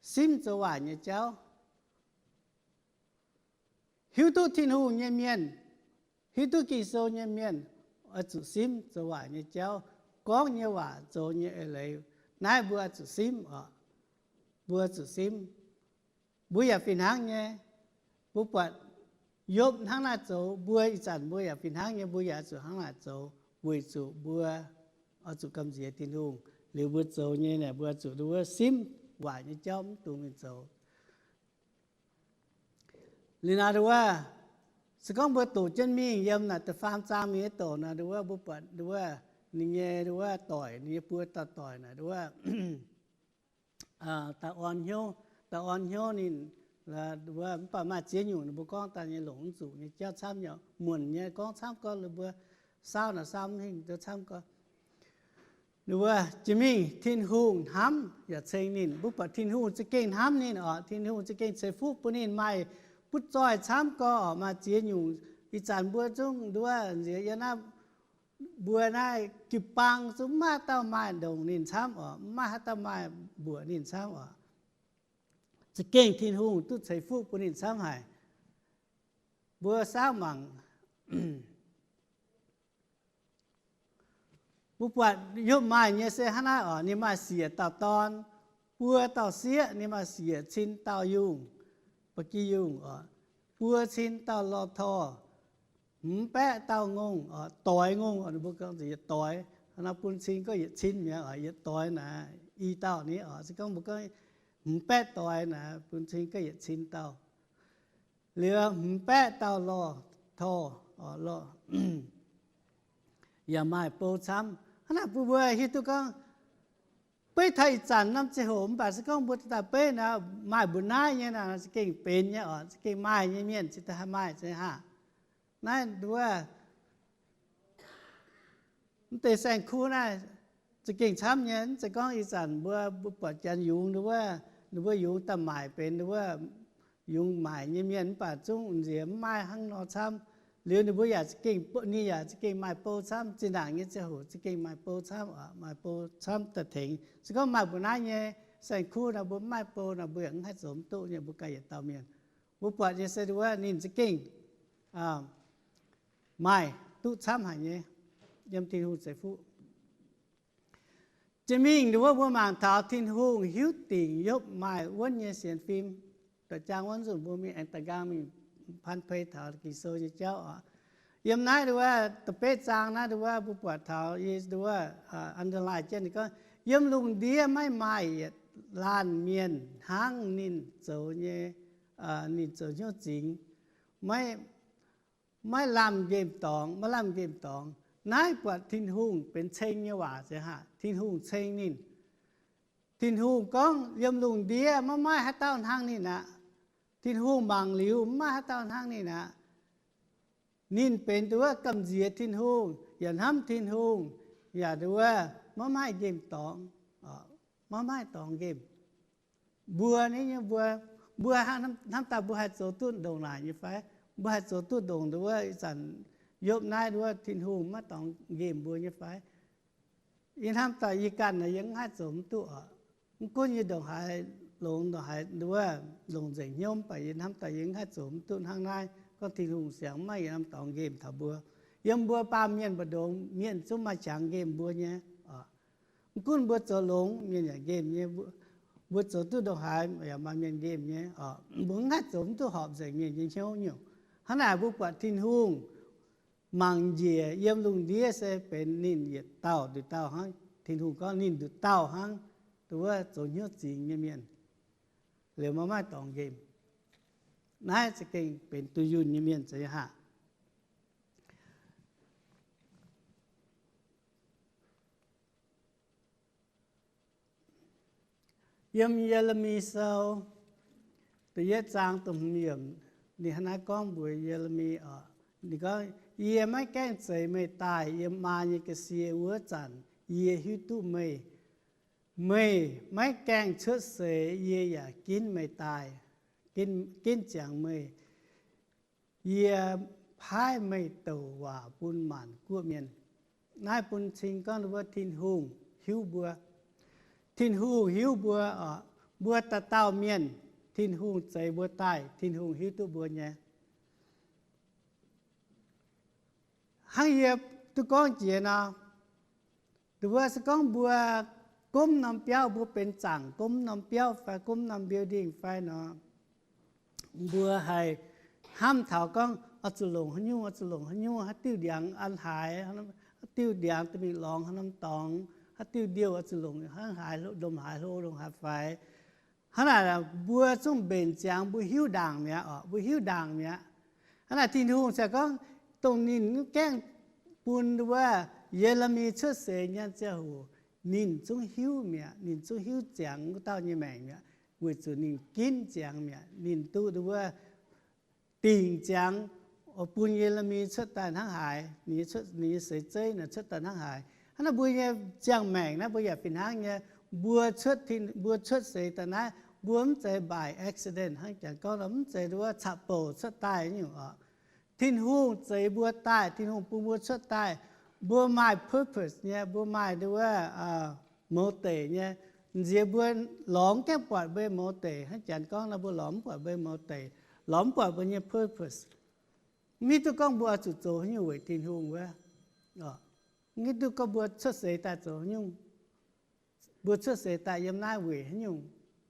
simv zoux waaic nyei jauv. Hiuv duqv Tin-Hungh nyei mienh, hiuv duqv Ging-Sou nyei mienh oix zuqc simv zoux waaic nyei jauv, gorngv nyei waac, zoux nyei eix leiz. Naaiv mbuo oix zuqc simv oc. Mbuo zuqc simv. Mbuo yaac fih hnangv nyei. Mbuo buatc Yopv hnangv naaiv zoux, mbuo ih zanc mbuo yaac fih hnangv nyei, mbuo yaac zuqc hnangv naaic zoux, weic zuqc mbuo oix zuqc gamh nziex Tin-Hungh. Liuz mbuo zoux nyei naaic, mbuo zuqc nduov simv waaic nyei jauv, mv dungx mingh zoux. Liuz naaic nduov, se gorngv mbuo doqc jienv mingh yiem naaic da'faam zaang mingh nyei doqc naaic nduov, mbuo buatc nduov ninh nyei nduov doic, ninh nyei buo dauh doic naaic nduov, daaih orn hnyouv, daaih orn hnyouv ninh, mv baac maaih ziex nyungc ninh mbuo gorngv daaih nyei longc mv zuqc nyei jauv camv nyei, muonc nyei gorngv camv gorngv, mbuo saauv naaic saauv mv hingh camv gorngv. Nduov jiex mingh Tin-Hungh hnamv yaac ceng ninh. Mbuo buatc Tin-Hungh za'gengh hnamv ninh oc. Tin-Hungh za'gengh ceix fuqv bun ninh. Maaih butv zoih camv gorngv oc, maaih ziex nyungc. Ih zanc mbuo zungv nduov nziex yiem naaiv, mbuo naaiv jiu-baang zungv maiv maaih dauh maaih ndongc ninh camv oc, maiv maaih haaix dauh maaih mbuoqc ninh camv oc. Za'gengh Tin-Hungh duqv ceix fuqv bun ninh camv haic. Mbuo saauv mangc, mbuo buatc Yopv maaih nyei se hnangv naaiv oc. Ninh maaih siec dauh dorn, buo dauh sieqv, ninh maaih siec cin dauh yungh, ba'gi yungh oc, buo cin dauh lorh tor, hmz baeqv dauh ngongh oc, doix ngongh oc, mbuo gorngv yietc doix. Hnangv naaiv bun cing gorngv yietc cin mi'aqv oc, yietc doix naaic i dauh ni oc. Se gorngv mbuo gorngv hmz baeqv doix naaic, bun cing gorngv yietc cin dauh. Liuz hmz baeqv dauh lorh tor, Yaac maaih bou camv. Hnangv naaic bun mbuo hiuv duqv gorngv, beiv taux ih zanc norm ziangh hoc mv baac se gorngv mbuo daaih beiv naaiv maaih mbu'naaiv nyei naaic za'gengh benx nyei oc, za'gengh maaih nyei mienh cingx daaih haih maaih za'gengh haah. Naaiv nduov, mv deix saeng-kuv naaiv za'gengh camv nyei. Mv zeiz gorngv ih zanc mbuo, mbuo buatc janx yungz nduov, ninh mbuo yungz daaih maaic benx nduov, yungz maaic nyei mienh mv baac zungv nziex mv maaih hnangv nor camv. Liuz ninh mbuo yaac za'gengh, ninh yaac za'gengh maaih bou camv. Zinh ndaangc nyei ziangh hoc za'gengh maaih bou camv, maaih bou camv daaih tengx. Se gorngv maaih mbu'naaiv nyei saeng-kuv nor, mbuo mv maaih bou nor, mbuo yaac mv haih zoux mv duqv nyei, mbuo ganh yietc dauh mienh. Mbuo buatc nyei se nduov ninh za'gengh maaih duqv camv haic nyei yiem Tin-Hungh ceix fuqv. Jiex mingh nduov mbuo mangc taux Tin-Hungh hiuv dingc Yopv maaih wuonv nyei sienx fim. Doix jaang wuov nzunc mbuo mingh aengx daaih nqaang mingh ผ่านไป taux Ging-Sou nyei jauv oc. Yiem naaiv nduov da'betv zaang naaiv nduov mbuo buatc taux yie nduov underline jienv ninh gorngv, yiem lungh ndiev maiv maaih yietc laanh mienh hnangv ninh zoux nyei, ninh zoux hnyouv zingx, maiv lamh nqemh dorngx, maiv lamh nqemh dorngx. Naaiv buatc Tin-Hungh benx ceng nyei waac se hnangv. Tin-Hungh ceng ninh. Tin-Hungh gorngv yiem lungh ndiev maiv maaih haaix dauh hnangv ninh aqv. Tin-Hungh mangc liuz maiv maaih haaix dauh hnangv ninh aqv. Ninh benx nduov gamh nziex Tin-Hungh, yaac hnamv Tin-Hungh, yaac nduov maiv maaih nqemh dorngx, maiv maaih dorngx nqemh. Mbuo nyei, mbuo, mbuo hnamv daaih mbuo haih zoux duqv ndongc naaic nyei fai? Mbuo haih zoux duqv ndongc nduov ih zanc Yopv naaiv nduov Tin-Hungh maiv dorngx nqemh mbuo nyei fai? Yie hnamv daaih yie ganh naaic yie mv haih zoux mv duqv oc. Mv gunv yie ndongc haaix longx, ndongc haaix nduov longc nzengc hnyouv, mv baac yie hnamv daaih yie mv haih zoux mv duqv hnangv naaiv, gorngv Tin-Hungh siang maiv maaih yietc norm dorngx nqemh taux mbuo. Yiem mbuo baamh mienh mbu'ndongx mienh zungv maaih qangx nqemh mbuo nyei. Mv gunv mbuo zoux longx, mienh yaac nqemh nyei. Mbuo zoux duqv ndongc haaix yaac maaih mienh nqemh nyei. Mbuo mv haih zoux mv duqv horpc nzengc mienh nyei hnyouv nyungc. Hnangv naaic mbuo buatc Tin-Hungh mangc njiec yiem lungh ndiev se benx ninh yietc dauh nduqc dauh hnangv. Tin-Hungh gorngv ninh nduqc dauh hnangv, nduov zoux hnyouv zingx nyei mienh, liuz maiv maaih dorngx nqemh. Naaiv za'gengh benx dunh yunh nyei mienh za'gengh haah. Yiem Ye^le^mi Sou da'yietv zaang da'hmz yiemc, ninh hnangv naaiv gorngv mbuox Ye^le^mi oc. Ninh gorngv, Yie maiv gaengh zeix meih daaih yiem maa nyei ga'sie wuov zanc, yie hiuv duqv meih. Meih maiv gaengh cuotv seix, yie yaac ginv meih daaih, ginv ziangx meih. Yie paaiv meih douc waac bun maanc guoqv mienh. Naaiv bun cing gorngv wuov Tin-Hungh hiuv mbuo. Tin-Hungh hiuv mbuo oc. Mbuo dauh dauh mienh, Tin-Hungh zeix mbuo daaih, Tin-Hungh hiuv duqv mbuo nyei. Hnangv yie duqv gorngv jiex nor, nduov se gorngv mbuo gomv norm biauv, mbuo benx zaangc gomv norm biauv fai gomv norm building fai nor, mbuo haih hnamv taux gorngv oix zuqc longc haaix nyungc, oix zuqc longc haaix nyungc, haaix diuh ndiangx an haaix, haaix diuh ndiangx dorh mingh lorngx haaix norm dorngx, haaix diuh ndiouh oix zuqc longc hnangv haaix, lomh haaix hlo, longc haaix faix. Hnangv naaic mbuo zungv mbenc ziangx mbuo hiuv ndaangc mi'aqv oc, mbuo hiuv ndaangc mi'aqv. Hnangv naaic Tin-Hungh se gorngv dongh ninh mv gaengh bun wuov Ye^le^mi cuotv seix nyei ziangh hoc, ninh zungv hiuv mi'aqv, ninh zungv hiuv ziangx wuov dauh nyei maengc mi'aqv, weic zuqc ninh ginv ziangx mi'aqv. Ninh duqv wuov dingc ziangx oix bun Ye^le^mi cuotv daaih hnangv haaix, ninh nyei seix zeiv naaic cuotv daaih hnangv haaix. Hnangv naaiv mbuo nyei ziangh maengc naaiv mbuo yaac fih hnangv nyei. Mbuo cuotv, mbuo cuotv seix daaih naaiv, mbuo mv zeiz by accident hnangv janx gorngv nor, mv zeiz wuov caqv-bouc cuotv daaih nyungc oc. Tin-Hungh zeix mbuo daaih, Tin-Hungh bun mbuo cuotv daaih, mbuo maaih purpose nyei, mbuo maaih wuov moux deic nyei. Nziex mbuo lorz mv gaengh buatc mbuo moux deic, hnangv janx gorngv nor, mbuo lorz mv buatc mbuo moux deic, lorz mv buatc mbuo nyei purpose. Mv hiuv duqv gorngv mbuo oix zuqc zoux haaix nyungc weic Tin-Hungh wuov. Mv hiuv duqv gorngv mbuo cuotv seix daaih zoux haaix nyungc, mbuo cuotv seix daaih yiem naaiv weic haaix nyungc,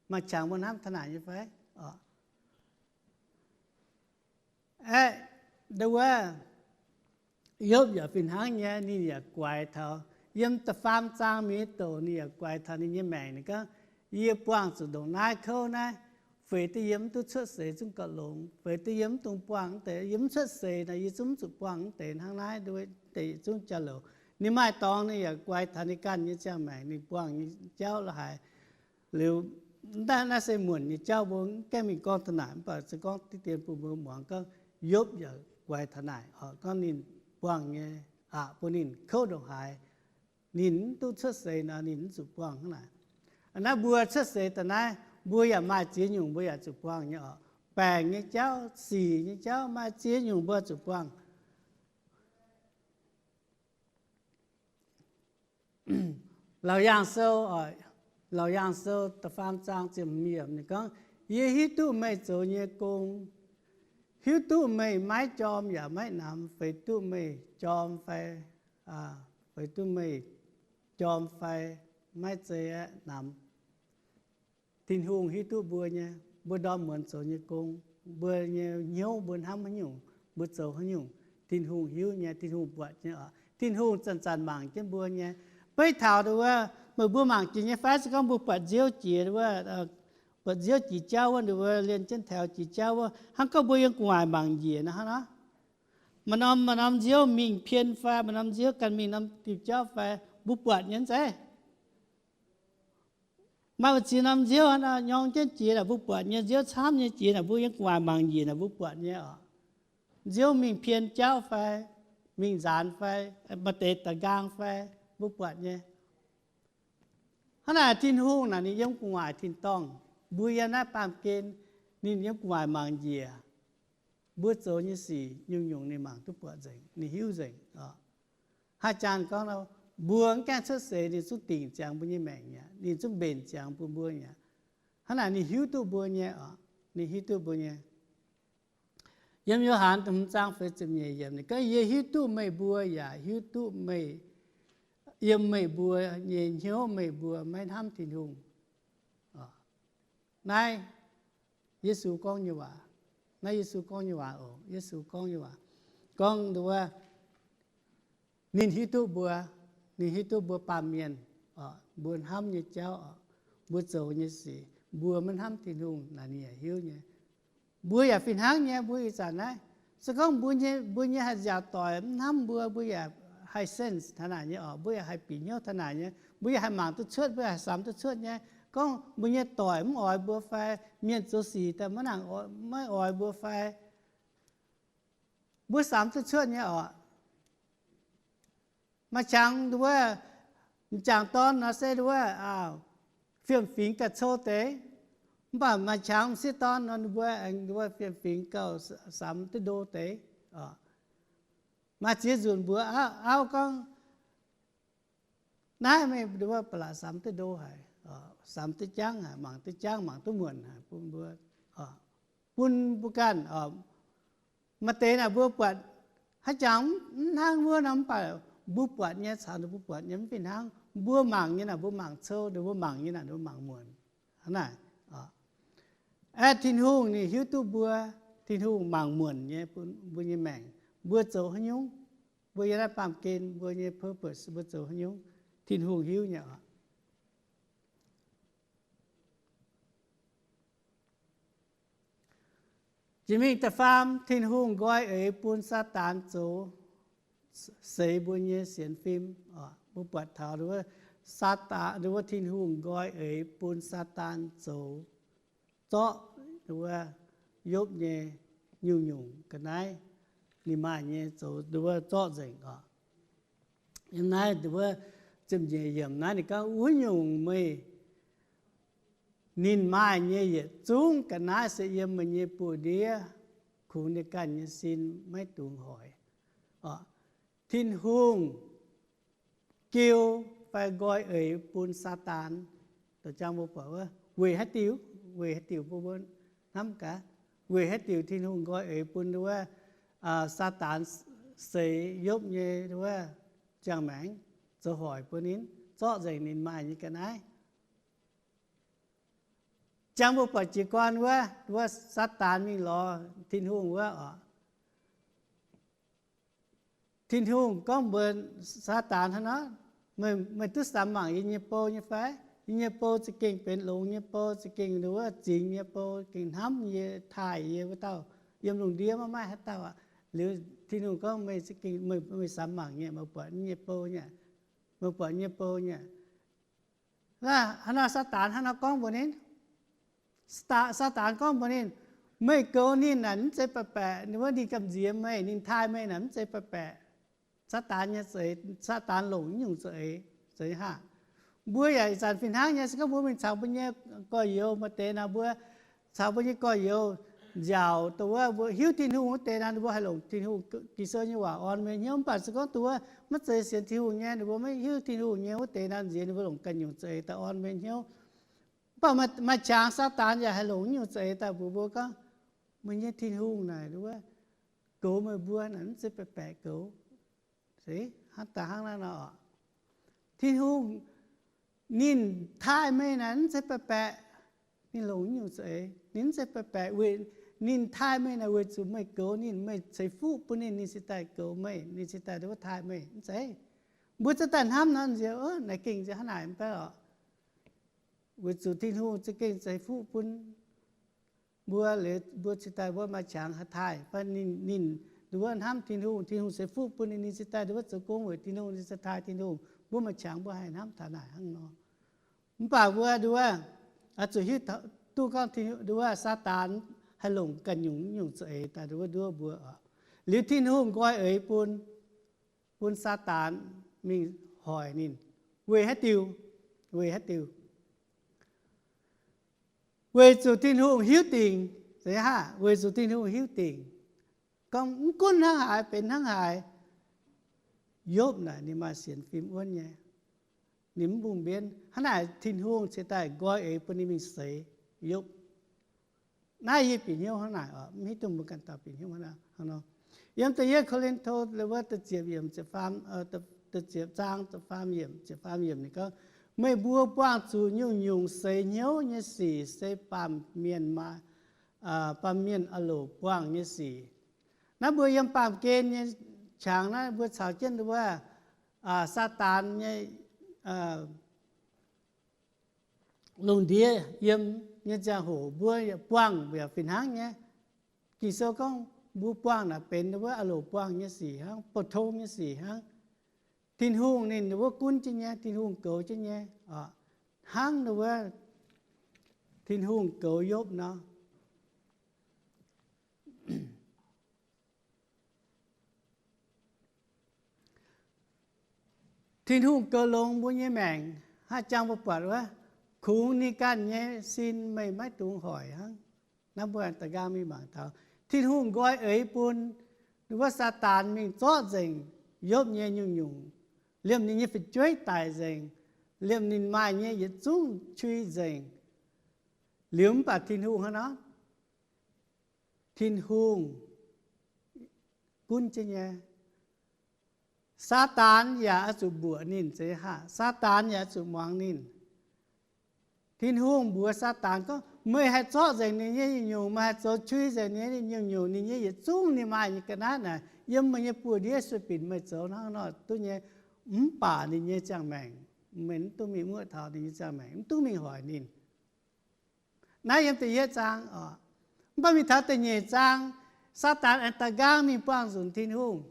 maaih qangx mbuo hnamv taux naaic nyei fai? Aeqv, nduov, Yopv yaac fih hnangv nyei, ninh yaac guaix taux yiem da'faam zaang mingh douc ninh yaac guaix taux ninh nyei maengc. Ninh gorngv, Yie buangh zuqc ndongc naaiv kouv naaiv, feix duqv yiem mv duqv cuotv seix zungv gauh longx, feix duqv yiem mv dungx buangh mv deix, yiem mv cuotv seix naaic yie zungv mv zuqc buangh mv deix hnangv naaiv, deix yietc zungv jauv-louc. Ninh maaih dorngx ninh yaac guaix taux ninh ganh nyei ziangh maengc, ninh buangh nyei jauv la'haaix. Liuz, naaiv se muonc nyei jauv, mbuo mv gaengh mingh gorngv taux naaic, mv baac se gorngv diqv dien bun mbuo muangx gorngv Yopv yaac guaix taux naaic, gorngv ninh buangh nyei aqc bun ninh kouv ndongc haaix, ninh mv duqv cuotv seix nor ninh mv zuqc buangh hnangv naaic. Aa, naaiv mbuo cuotv seix daaih naaiv, mbuo yaac maaih ziex nyungc mbuo yaac zuqc buangh nyei oc. Baengc nyei jauv, sic nyei jauv, maaih ziex nyungc mbuo zuqc buangh. Laauc Yaangh Sou, Laauc Yaangh Sou da'faam zaang ziepc hmz yiemc ninh gorngv, Yie hiuv duqv meih zoux nyei gong, hiuv duqv meih maiv jorm yaac maiv namx, feix duqv meih jorm fai, feix duqv meih jorm fai maiv zei aeqv, namx. Tin-Hungh hiuv duqv mbuo nyei, mbuo ndorm muonz zoux nyei gong, mbuo nyei hnyouv mbuo hnamv haaix nyungc, mbuo zoux haaix nyungc, Tin-Hungh hiuv nyei, Tin-Hungh buatc nyei oc. Tin-Hungh zanc-zanc mangc jienv mbuo nyei. Beiv taux ndongc wuov, meih mbuo mangc jiex nyei fai? Se gorngv mbuo buatc nziouv jiex wuov, buatc nziouv jiex jauv wuov, ndongc wuov lienh jienv taux jiex jauv wuov, hnangv gorngv mbuo yiem gu'nguaaic mangc njiec nor hnangv nor. Maaih norm, maaih norm nziouv mingh pien fai maaih norm nziouv ganh mingh norm diuh jauv fai, mbuo buatc nyei mv zeiz? Maaih mbu'ziex norm nziouv nor nyorng jienv jiex naaic mbuo buatc nyei, nziouv camv nyei jiex naaic mbuo yiem gu'nguaaic mangc njiec naaic mbuo buatc nyei oc. Nziouv mingh pien jauv fai, mingh nzaanx fai, maaih deix da'nqaang fai, mbuo buatc nyei. Hnangv naaic Tin-Hungh naaic ninh yiem gu'nguaaic tin-dorngh, mbuo yiem naaiv baamh gen, ninh yiem gu'nguaaic mangc njiec. Mbuo zoux nyei sic nyungc-nyungc ninh mangc duqv buatc nzengc, ninh hiuv nzengc oc. Haaix zanc gorngv nor, mbuo mv gaengh cuotv seix ninh zungv dingc ziangx mbuo nyei maengc mi'aqv, ninh zungv mbenc ziangx bun mbuo mi'aqv. Hnangv naaic ninh hiuv duqv mbuo nyei oc, ninh hiuv duqv mbuo nyei. Yiem Yo^han hmz zaang feix ziepc nyeic yiemc ninh gorngv, Yie hiuv duqv meih mbuo yaac hiuv duqv meih, yiem meih mbuo nyei hnyouv meih mbuo maiv hnamv Tin-Hungh. Naaiv Yesu gorngv nyei waac. Naaiv Yesu gorngv nyei waac oc. Yesu gorngv nyei waac, gorngv wuov, ninh hiuv duqv mbuo, ninh hiuv duqv mbuo baamh mienh, mbuo hnamv nyei jauv, mbuo zoux nyei sic, mbuo maiv hnamv Tin-Hungh naaic ninh yaac hiuv nyei. Mbuo yaac fih hnangv nyei, mbuo ih zanc naaiv, se gorngv mbuo nyei, mbuo nyei haih nziaauc doic mv hnamv mbuo, mbuo yaac haih sense taux naaic nyei oc, mbuo yaac haih bieqc hnyouv taux naaic nyei, mbuo yaac haih mangc duqv cuotv, mbuo yaac haih samx duqv cuotv nyei. Gorngv mbuo nyei doic mv oix mbuo fai, mienh zoux sic daaih maiv nangc, maiv oix mbuo fai, mbuo samx duqv cuotv nyei oc. Maaih qangx wuov, m'jangc dorn nor se wuov, fiem-fingx gauh cou deix, mv baac maaih qangx m'sieqv dorn nor ninh mbuo aengx wuov fiem-fingx gauh samx duqv ndo deix. Maaih ziex nzunc mbuox auv gorngv, naaiv meih wuov ba'laqc samx duqv ndo haic, samx duqv jangv haic, mangc duqv jangv, mangc duqv muonc haic bun mbuo, bun mbuo ganh. Maaih deix naaic mbuo buatc haaix jangx mv hnangv wuov nor, mv baac mbuo buatc nyei caux ninh mbuo buatc nyei mv fih hnangv. Mbuo mangc nyei naaic mbuo mangc cou, ninh mbuo mangc nyei naaic ninh mbuo mangc muonc. Hnangv naaic, aeqv, Tin-Hungh ninh hiuv duqv mbuo, Tin-Hungh mangc muonc nyei bun mbuo nyei maengc. Mbuo zoux haaix nyungc, mbuo yiem naaiv baamh gen mbuo nyei purpose, mbuo zoux haaix nyungc, Tin-Hungh hiuv nyei oc. Jiex mingh da'faam, Tin-Hungh nqoi eix bun Saadaan zoux seix mbuo nyei sienx fim. Mbuo buatc taux wuov Saadaan, wuov Tin-Hungh nqoi eix bun Saadaan zoux, zorqv wuov Yopv nyei nyungc-nyungc ga'naaiv, ninh maaih nyei zoux wuov zorqv nzengc oc. Yiem naaiv wuov ziepc nyeic yiemc naaiv ninh gorngv, wuov nyungc meih, ninh maaih nyei yietc zungv ga'naaiv se yiem meih nyei buoz-ndiev, kungx ninh ganh nyei sin maiv dungx hoic. Tin-Hungh jiu fai nqoi eix bun Saadaan, weic haaix diuc, weic haaix diuc bun mbuo hnamv gaax, weic haaix diuc Tin-Hungh nqoi eix bun wuov Saadaan seix Yopv nyei wuov ziangh maengc, zoux hoic bun ninh, zorqv nzengc ninh maaih nyei ga'naaiv. Jangx mbuo buatc jiez gorn wuov, wuov Saadaan mingh lorz Tin-Hungh wuov oc. Tin-Hungh gorngv mbuox Saadaan hnangv nor, meih duqv samx mangc yie nyei bou nyei fai? Yie nyei bou za'gengh benx longx nyei bou, za'gengh wuov zingx nyei bou, gengh hnamv yie, taaih yie wuov dauh. Yiem lungh ndiev maiv maaih haaix dauh aqv. Liuz Tin-Hungh gorngv, meih za'gengh, meih, meih samx mangc nyei, meih buatc yie nyei bou nyei, meih buatc yie nyei bou nyei. Hnangv naaic Saadaan hnangv nor gorngv mbuox ninh, Saadaan gorngv mbuox ninh, meih goux ninh naaic mv zeiz baeqc baeqc, ninh wuov ninh gamh nziex meih, ninh taaih meih naaic mv zeiz baeqc baeqc. Saadaan nyei za'eix, Saadaan longc naaiv nyungc za'eix, za'eix haav. Mbuo yaac ih zanc fih hnangv nyei, se gorngv mbuo mingh caux mbuo nyei gorx-youz maaih deix naaic, mbuo caux mbuo nyei gorx-youz nziaauc dongh wuov mbuo hiuv Tin-Hungh wuov deix naaic, ninh mbuo haih longc Tin-Hungh Ging-Sou nyei waac orn mbuo nyei hnyouv. Mv baac se gorngv dongh wuov maiv zeiz sienx Tin-Hungh nyei, ninh mbuo maiv hiuv Tin-Hungh nyei wuov deix naaic nziex, ninh mbuo longc ganh nyungc za'eix daaih orn mbuo nyei hnyouv. Mv baac maaih, maaih qangx Saadaan yaac haih longc naaiv nyungc za'eix daaih mbuox mbuo gorngv, meih nyei Tin-Hungh naaic wuov goux meih mbuo naaic mv zeiz baeqc baeqc goux. Se hnangv daaih hnangv naaiv nor oc. Tin-Hungh ninh taaih meih naaic mv zeiz baeqc baeqc. Ninh longc naaiv nyungc za'eix, ninh mv zeiz baeqc baeqc weic ninh taaih meih naaic weic zuqc meih goux ninh, meih ceix fuqv bun ninh, ninh cingx daaih goux meih, ninh cingx daaih wuov taaih meih, mv zeiz. Mbuo za'gengh daaih hnamv nor nziex, naaic gengh nziex hnangv naaic mv baac oc. Weic zuqc Tin-Hungh za'gengh ceix fuqv bun mbuo, liuz mbuo cingx daaih wuov maaih qangx haih taaih. Ninh, ninh wuov hnamv Tin-Hungh, Tin-Hungh ceix fuqv bun ninh, ninh cingx daaih wuov zoux gong weic Tin-Hungh, ninh cingx taaih Tin-Hungh. Mbuo maaih qangx mbuo haih hnamv taux naaic hnangv nor. Mv baac mbuo nduov, oix zuqc hiuv duqv gorngv nduov Saadaan haih longc ganh nyungc nyungc za'eix daaih nduov nduov mbuo oc. Liuz Tin-Hungh nqoi eix bun, bun Saadaan mingh hoic ninh. Weic haaix diuc? Weic haaix diuc? Weic zuqc Tin-Hungh hiuv dingc, weic zuqc Tin-Hungh hiuv dingc gorngv mv gunv hnangv haaix benx hnangv haaix, Yopv naaic ninh maaih sienx fim wuonv nyei. Ninh mv mbungh mbienv. Hnangv naaic Tin-Hungh cingx daaih nqoi eix bun ninh mingh seix Yopv. Naaiv yie bieqc hnyouv hnangv naaic oc, mv hiuv duqv mbuo ganh dauh bieqc hnyouv hnangv nor. Yiem da'yietv Ko^lin^to wuov da'yietv ziepc yiemc, ziepc faam, da'yietv zaang ziepc faam yiemc, ziepc faam yiemc ninh gorngv, meih mbuo buangh zuqc nyungc-nyungc seix hnyouv nyei sic se baamh mienh, baamh mienh aah loc buangh nyei sic. Naaiv mbuo yiem baamh gen nyei qangx naaiv mbuo caux jienv wuov Saadaan nyei lungh ndiev yiem nyei ziangh hoc mbuo yaac buangh yaac fih hnangv nyei. Ging-Sou gorngv mbuo buangh naaic benx wuov aah loc buangh nyei sic hnangv, bou tong nyei sic hnangv. Tin-Hungh ninh wuov gunv jienv nyei, Tin-Hungh goux jienv nyei. Hnangv wuov Tin-Hungh goux Yopv nor. Tin-Hungh goux longx mbuo nyei maengc, haih jangx mbuo buatc wuov, kungx ninh ganh nyei sin meih maiv dungx hoic hnangv. Naaiv mbuo da'nqaang mingh mangc taux Tin-Hungh nqoi eix bun wuov Saadaan mingh zorqv nzengc Yopv nyei nyungc-nyungc, liemh ninh nyei fu'jueiv daic nzengc, liemh ninh maaih nyei yietc zungv qui nzengc. Liuz mv baac Tin-Hungh hnangv nor, Tin-Hungh gunv jienv nyei. Saadaan yaac oix zuqc mbuoqc ninh, zeiz haac, Saadaan yaac oix zuqc muangx ninh. Tin-Hungh mbuox Saadaan gorngv, meih haih zorqv nzengc ninh nyei nyungc-nyungc, meih haih zoux qui nzengc ninh nyei nyungc-nyungc, ninh nyei yietc zungv ninh maaih nyei ga'naaiv naaic, yiem meih nyei buoz-ndiev sueih binc meih zoux hnangv nor duqv nyei. Mv baac ninh nyei ziangh maengc, meih mv dungx mingh muoqv taux ninh nyei ziangh maengc, mv dungx mingh hoic ninh. Naaiv yiem da'yietv zaang oc. Mv baac mingh taux da'nyeic zaang, Saadaan aengx da'nqaang mingh buangh nzunc Tin-Hungh.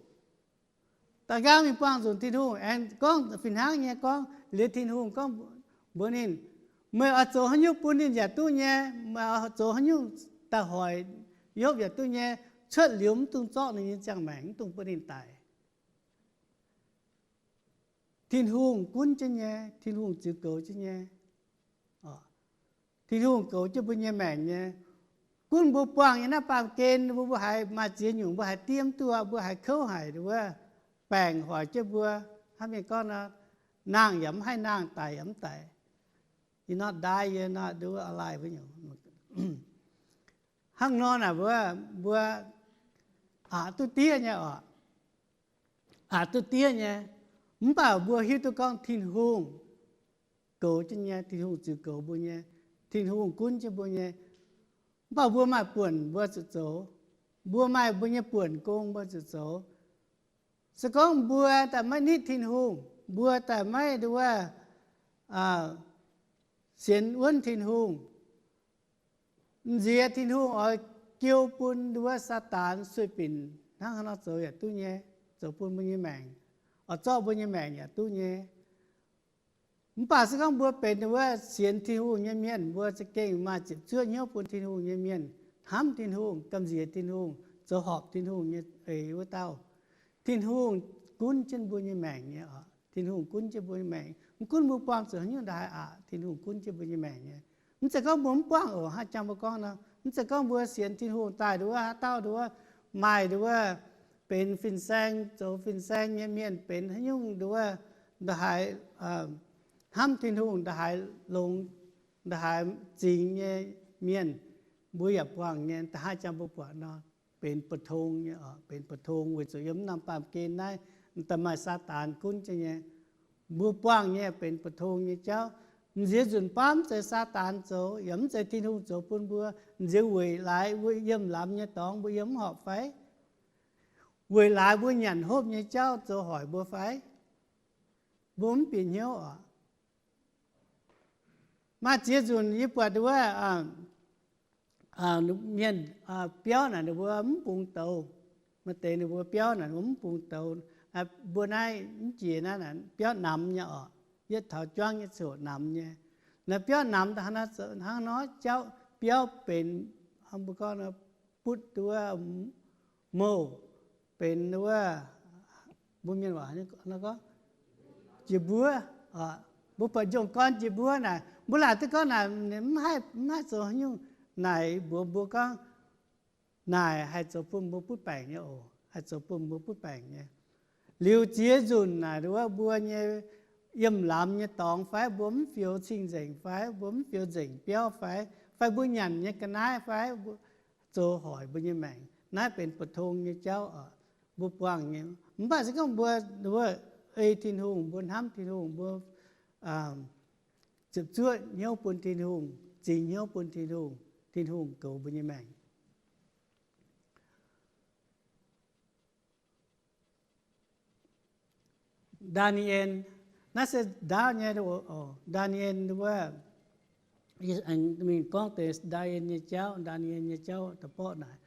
Da'nqaang mingh buangh nzunc Tin-Hungh, aengx gorngv fih hnangv nyei gorngv, liuz Tin-Hungh gorngv mbuox ninh, meih oix zoux haaix nyungc bun ninh yaac duqv nyei, meih oix zoux haaix nyungc daaih hoic Yopv yaac duqv nyei, cuotv liuz mv dungx zorqv ninh nyei ziangh maengc, mv dungx bun ninh daic. Tin-Hungh gunv jienv nyei, Tin-Hungh ziux goux jienv nyei. Tin-Hungh goux jienv mbuo nyei maengc nyei. Gunv mbuo buangh nyei naaiv baamh gen, mbuo, mbuo haiz maaih ziex nyungc, mbuo haiz diev mv duqv, mbuo haiz kouv haic, wuov baengc hoic jienv mbuo. Hnangv mienh gorngv nor, nangh yaac mv haih nangh, daic yaac mv daic. You're not die, you're not do alive, mbuo nyungc. Hnangv nor naaic mbuo, mbuo aqc duqv diev nyei oc. Aqc duqv diev nyei. Mv baac mbuo hiuv duqv gorngv Tin-Hungh goux jienv nyei, Tin-Hungh ziux goux mbuo nyei, Tin-Hungh gunv jienv mbuo nyei. Mv baac mbuo maaih buonc mbuo zuqc zoux. Mbuo maaih mbuo nyei buonc gong mbuo zuqc zoux. Se gorngv mbuo daaih maiv nitv Tin-Hungh, mbuo daaih maiv nduov, sienx wuonv Tin-Hungh. M'nziex Tin-Hungh oix jiu bun nduov Saadaan sueih binc hnangv haaix nor zoux yaac duqv nyei, zoux bun mbuo nyei maengc, oix zorqv mbuo nyei maengc yaac duqv nyei. Mv baac se gorngv mbuo benx nduov sienx Tin-Hungh nyei mienh, mbuo za'gengh maaih ziepc zuoqv hnyouv bun Tin-Hungh nyei mienh, hnamv Tin-Hungh, gamh nziex Tin-Hungh, zoux horpc Tin-Hungh nyei eix wuov dauh. Tin-Hungh gunv jienv mbuo nyei maengc nyei oc. Tin-Hungh gunv jienv mbuo nyei maengc. Mv gunv mbuo buangh zuqc haaix nyungc ndaaih aqc, Tin-Hungh gunv jienv mbuo nyei maengc nyei. Mv zeiz gorngv mbuo mv buangh oc. Hnangv jangx mbuo gorngv nor, mv zeiz gorngv mbuo sienx Tin-Hungh daaih nduov haaix dauh nduov, maaih nduov benx fin-saeng, zoux fin-saeng nyei mienh, benx haaix nyungc nduov, nda'haaix hnamv Tin-Hungh, nda'haaix longx, nda'haaix zingx nyei mienh, mbuo yaac buangh nyei. Da'haaix jangx mbuo buatc nor, benx bu tong nyei oc, benx bu tong weic zuqc yiem mv norm baamh gen naaiv, da'maaih Saadaan gunv jienv nyei. Mbuo buangh nyei benx bu tong nyei jauv. M'nziex nzunc baav mv zeiz Saadaan zoux, yaac mv zeiz Tin-Hungh zoux bun mbuo. M'nziex weic laaix mbuo yiem lamz nyei dorngx mbuo yiem mv horpc fai? Weic laaix mbuo nyanc hopv nyei jauv zoux hoic mbuo fai? Mbuo mv bieqc hnyouv oc. Maaih ziex nzunc yie buatc nduov mienh biauv naaic ninh mbuo mv bungx douz. Maaih deix ninh mbuo biauv naaic ninh mbuo mv bungx douz. Mbuo naaiv mv jiex naaiv biauv namx nyei oc. Yietv taux juangv nyei ziouc namx nyei. Naaiv biauv namx hnangv nor jauv biauv benx, mbuo gorngv butv nduov mouh, benx nduov, mbuo mienh waac gorngv jiex mbuov. Mbuo buatc njongh gorn jiex mbuov naaic, mbuo laaic duqv gorngv naaic mv haih zoux haaix nyungc. Naaic mbuox mbuo gorngv, naaic haih zoux bun mbuo butv baengc nyei oc. Haih zoux bun mbuo butv baengc nyei. Liuz ziex nzunc naaic nduov mbuo nyei yiem lamz nyei dorngx fai mbuo mv fioux cing-nzengc fai mbuo mv fioux nzengc biauv fai, fai mbuo nyanc nyei ga'naaiv fai, zoux hoic mbuo nyei maengc. Naaiv benx bu tong nyei jauv oc. Mbuo buangh nyei. Mv baac se gorngv mbuo nduov ei Tin-Hungh, mbuo hnamv Tin-Hungh, mbuo ziepc zuoqv hnyouv bun Tin-Hungh, zingx hnyouv bun Tin-Hungh, Tin-Hungh goux mbuo nyei maengc. Ndaa^ni^en, naaiv se ndaauv nyei, Ndaa^ni^en wuov, mingh gorngv deix Ndaa^ni^en nyei jauv, Ndaa^ni^en nyei jauv da'borqv naaic.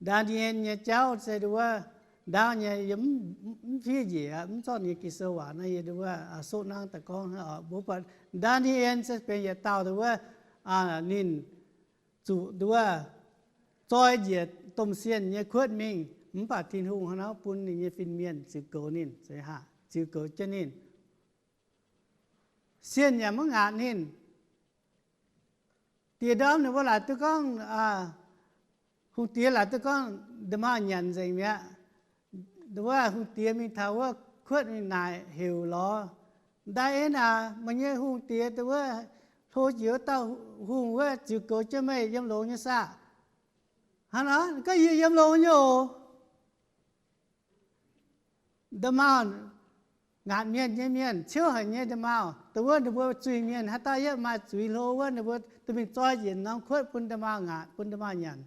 Ndaa^ni^en nyei jauv se nduov ndaauv nyei, yie mv fiev njiec, mv zorqv ninh nyei Ging-Sou waac naaiv, yie nduov soqv nangv daaih gorngv. Mbuo buatc Ndaa^ni^en se benx yietc dauh nduov, ninh zuqc nduov zoi njiec domh sienh nyei kuotv mingh, mv baac Tin-Hungh hnangv nor bun ninh nyei fin-mienh ziux goux ninh, ziux goux jienv ninh. Sienh yaac maiv ngaatc ninh. Diex ndorm ninh mbuo laaic duqv gorngv, hungh diex laaic duqv gorngv nda'maauh nyanc nzengc mi'aqv. Wuov hungh diex mingh taux wuov kuotv mingh naaic heuc lorz, Ndaa^ni^en aac, meih nyei hungh diex wuov hlo jiex wuov dauh hungh wuov ziux goux jienv meih yiem longx nyei saah? Hnangv nor, gorngv yie yiem longx nyei oc. Nda'maauh ngaatc mienh nyei mienh, ciouv haic nyei nda'maauh. Dongh wuov ninh mbuo zuiz-mienh haaix dauh yaac maaih zuiz hlo wuov, ninh mbuo duqv mingh zoi njiec norm kuotv bun nda'maauh ngaatc, bun nda'maauh nyanc.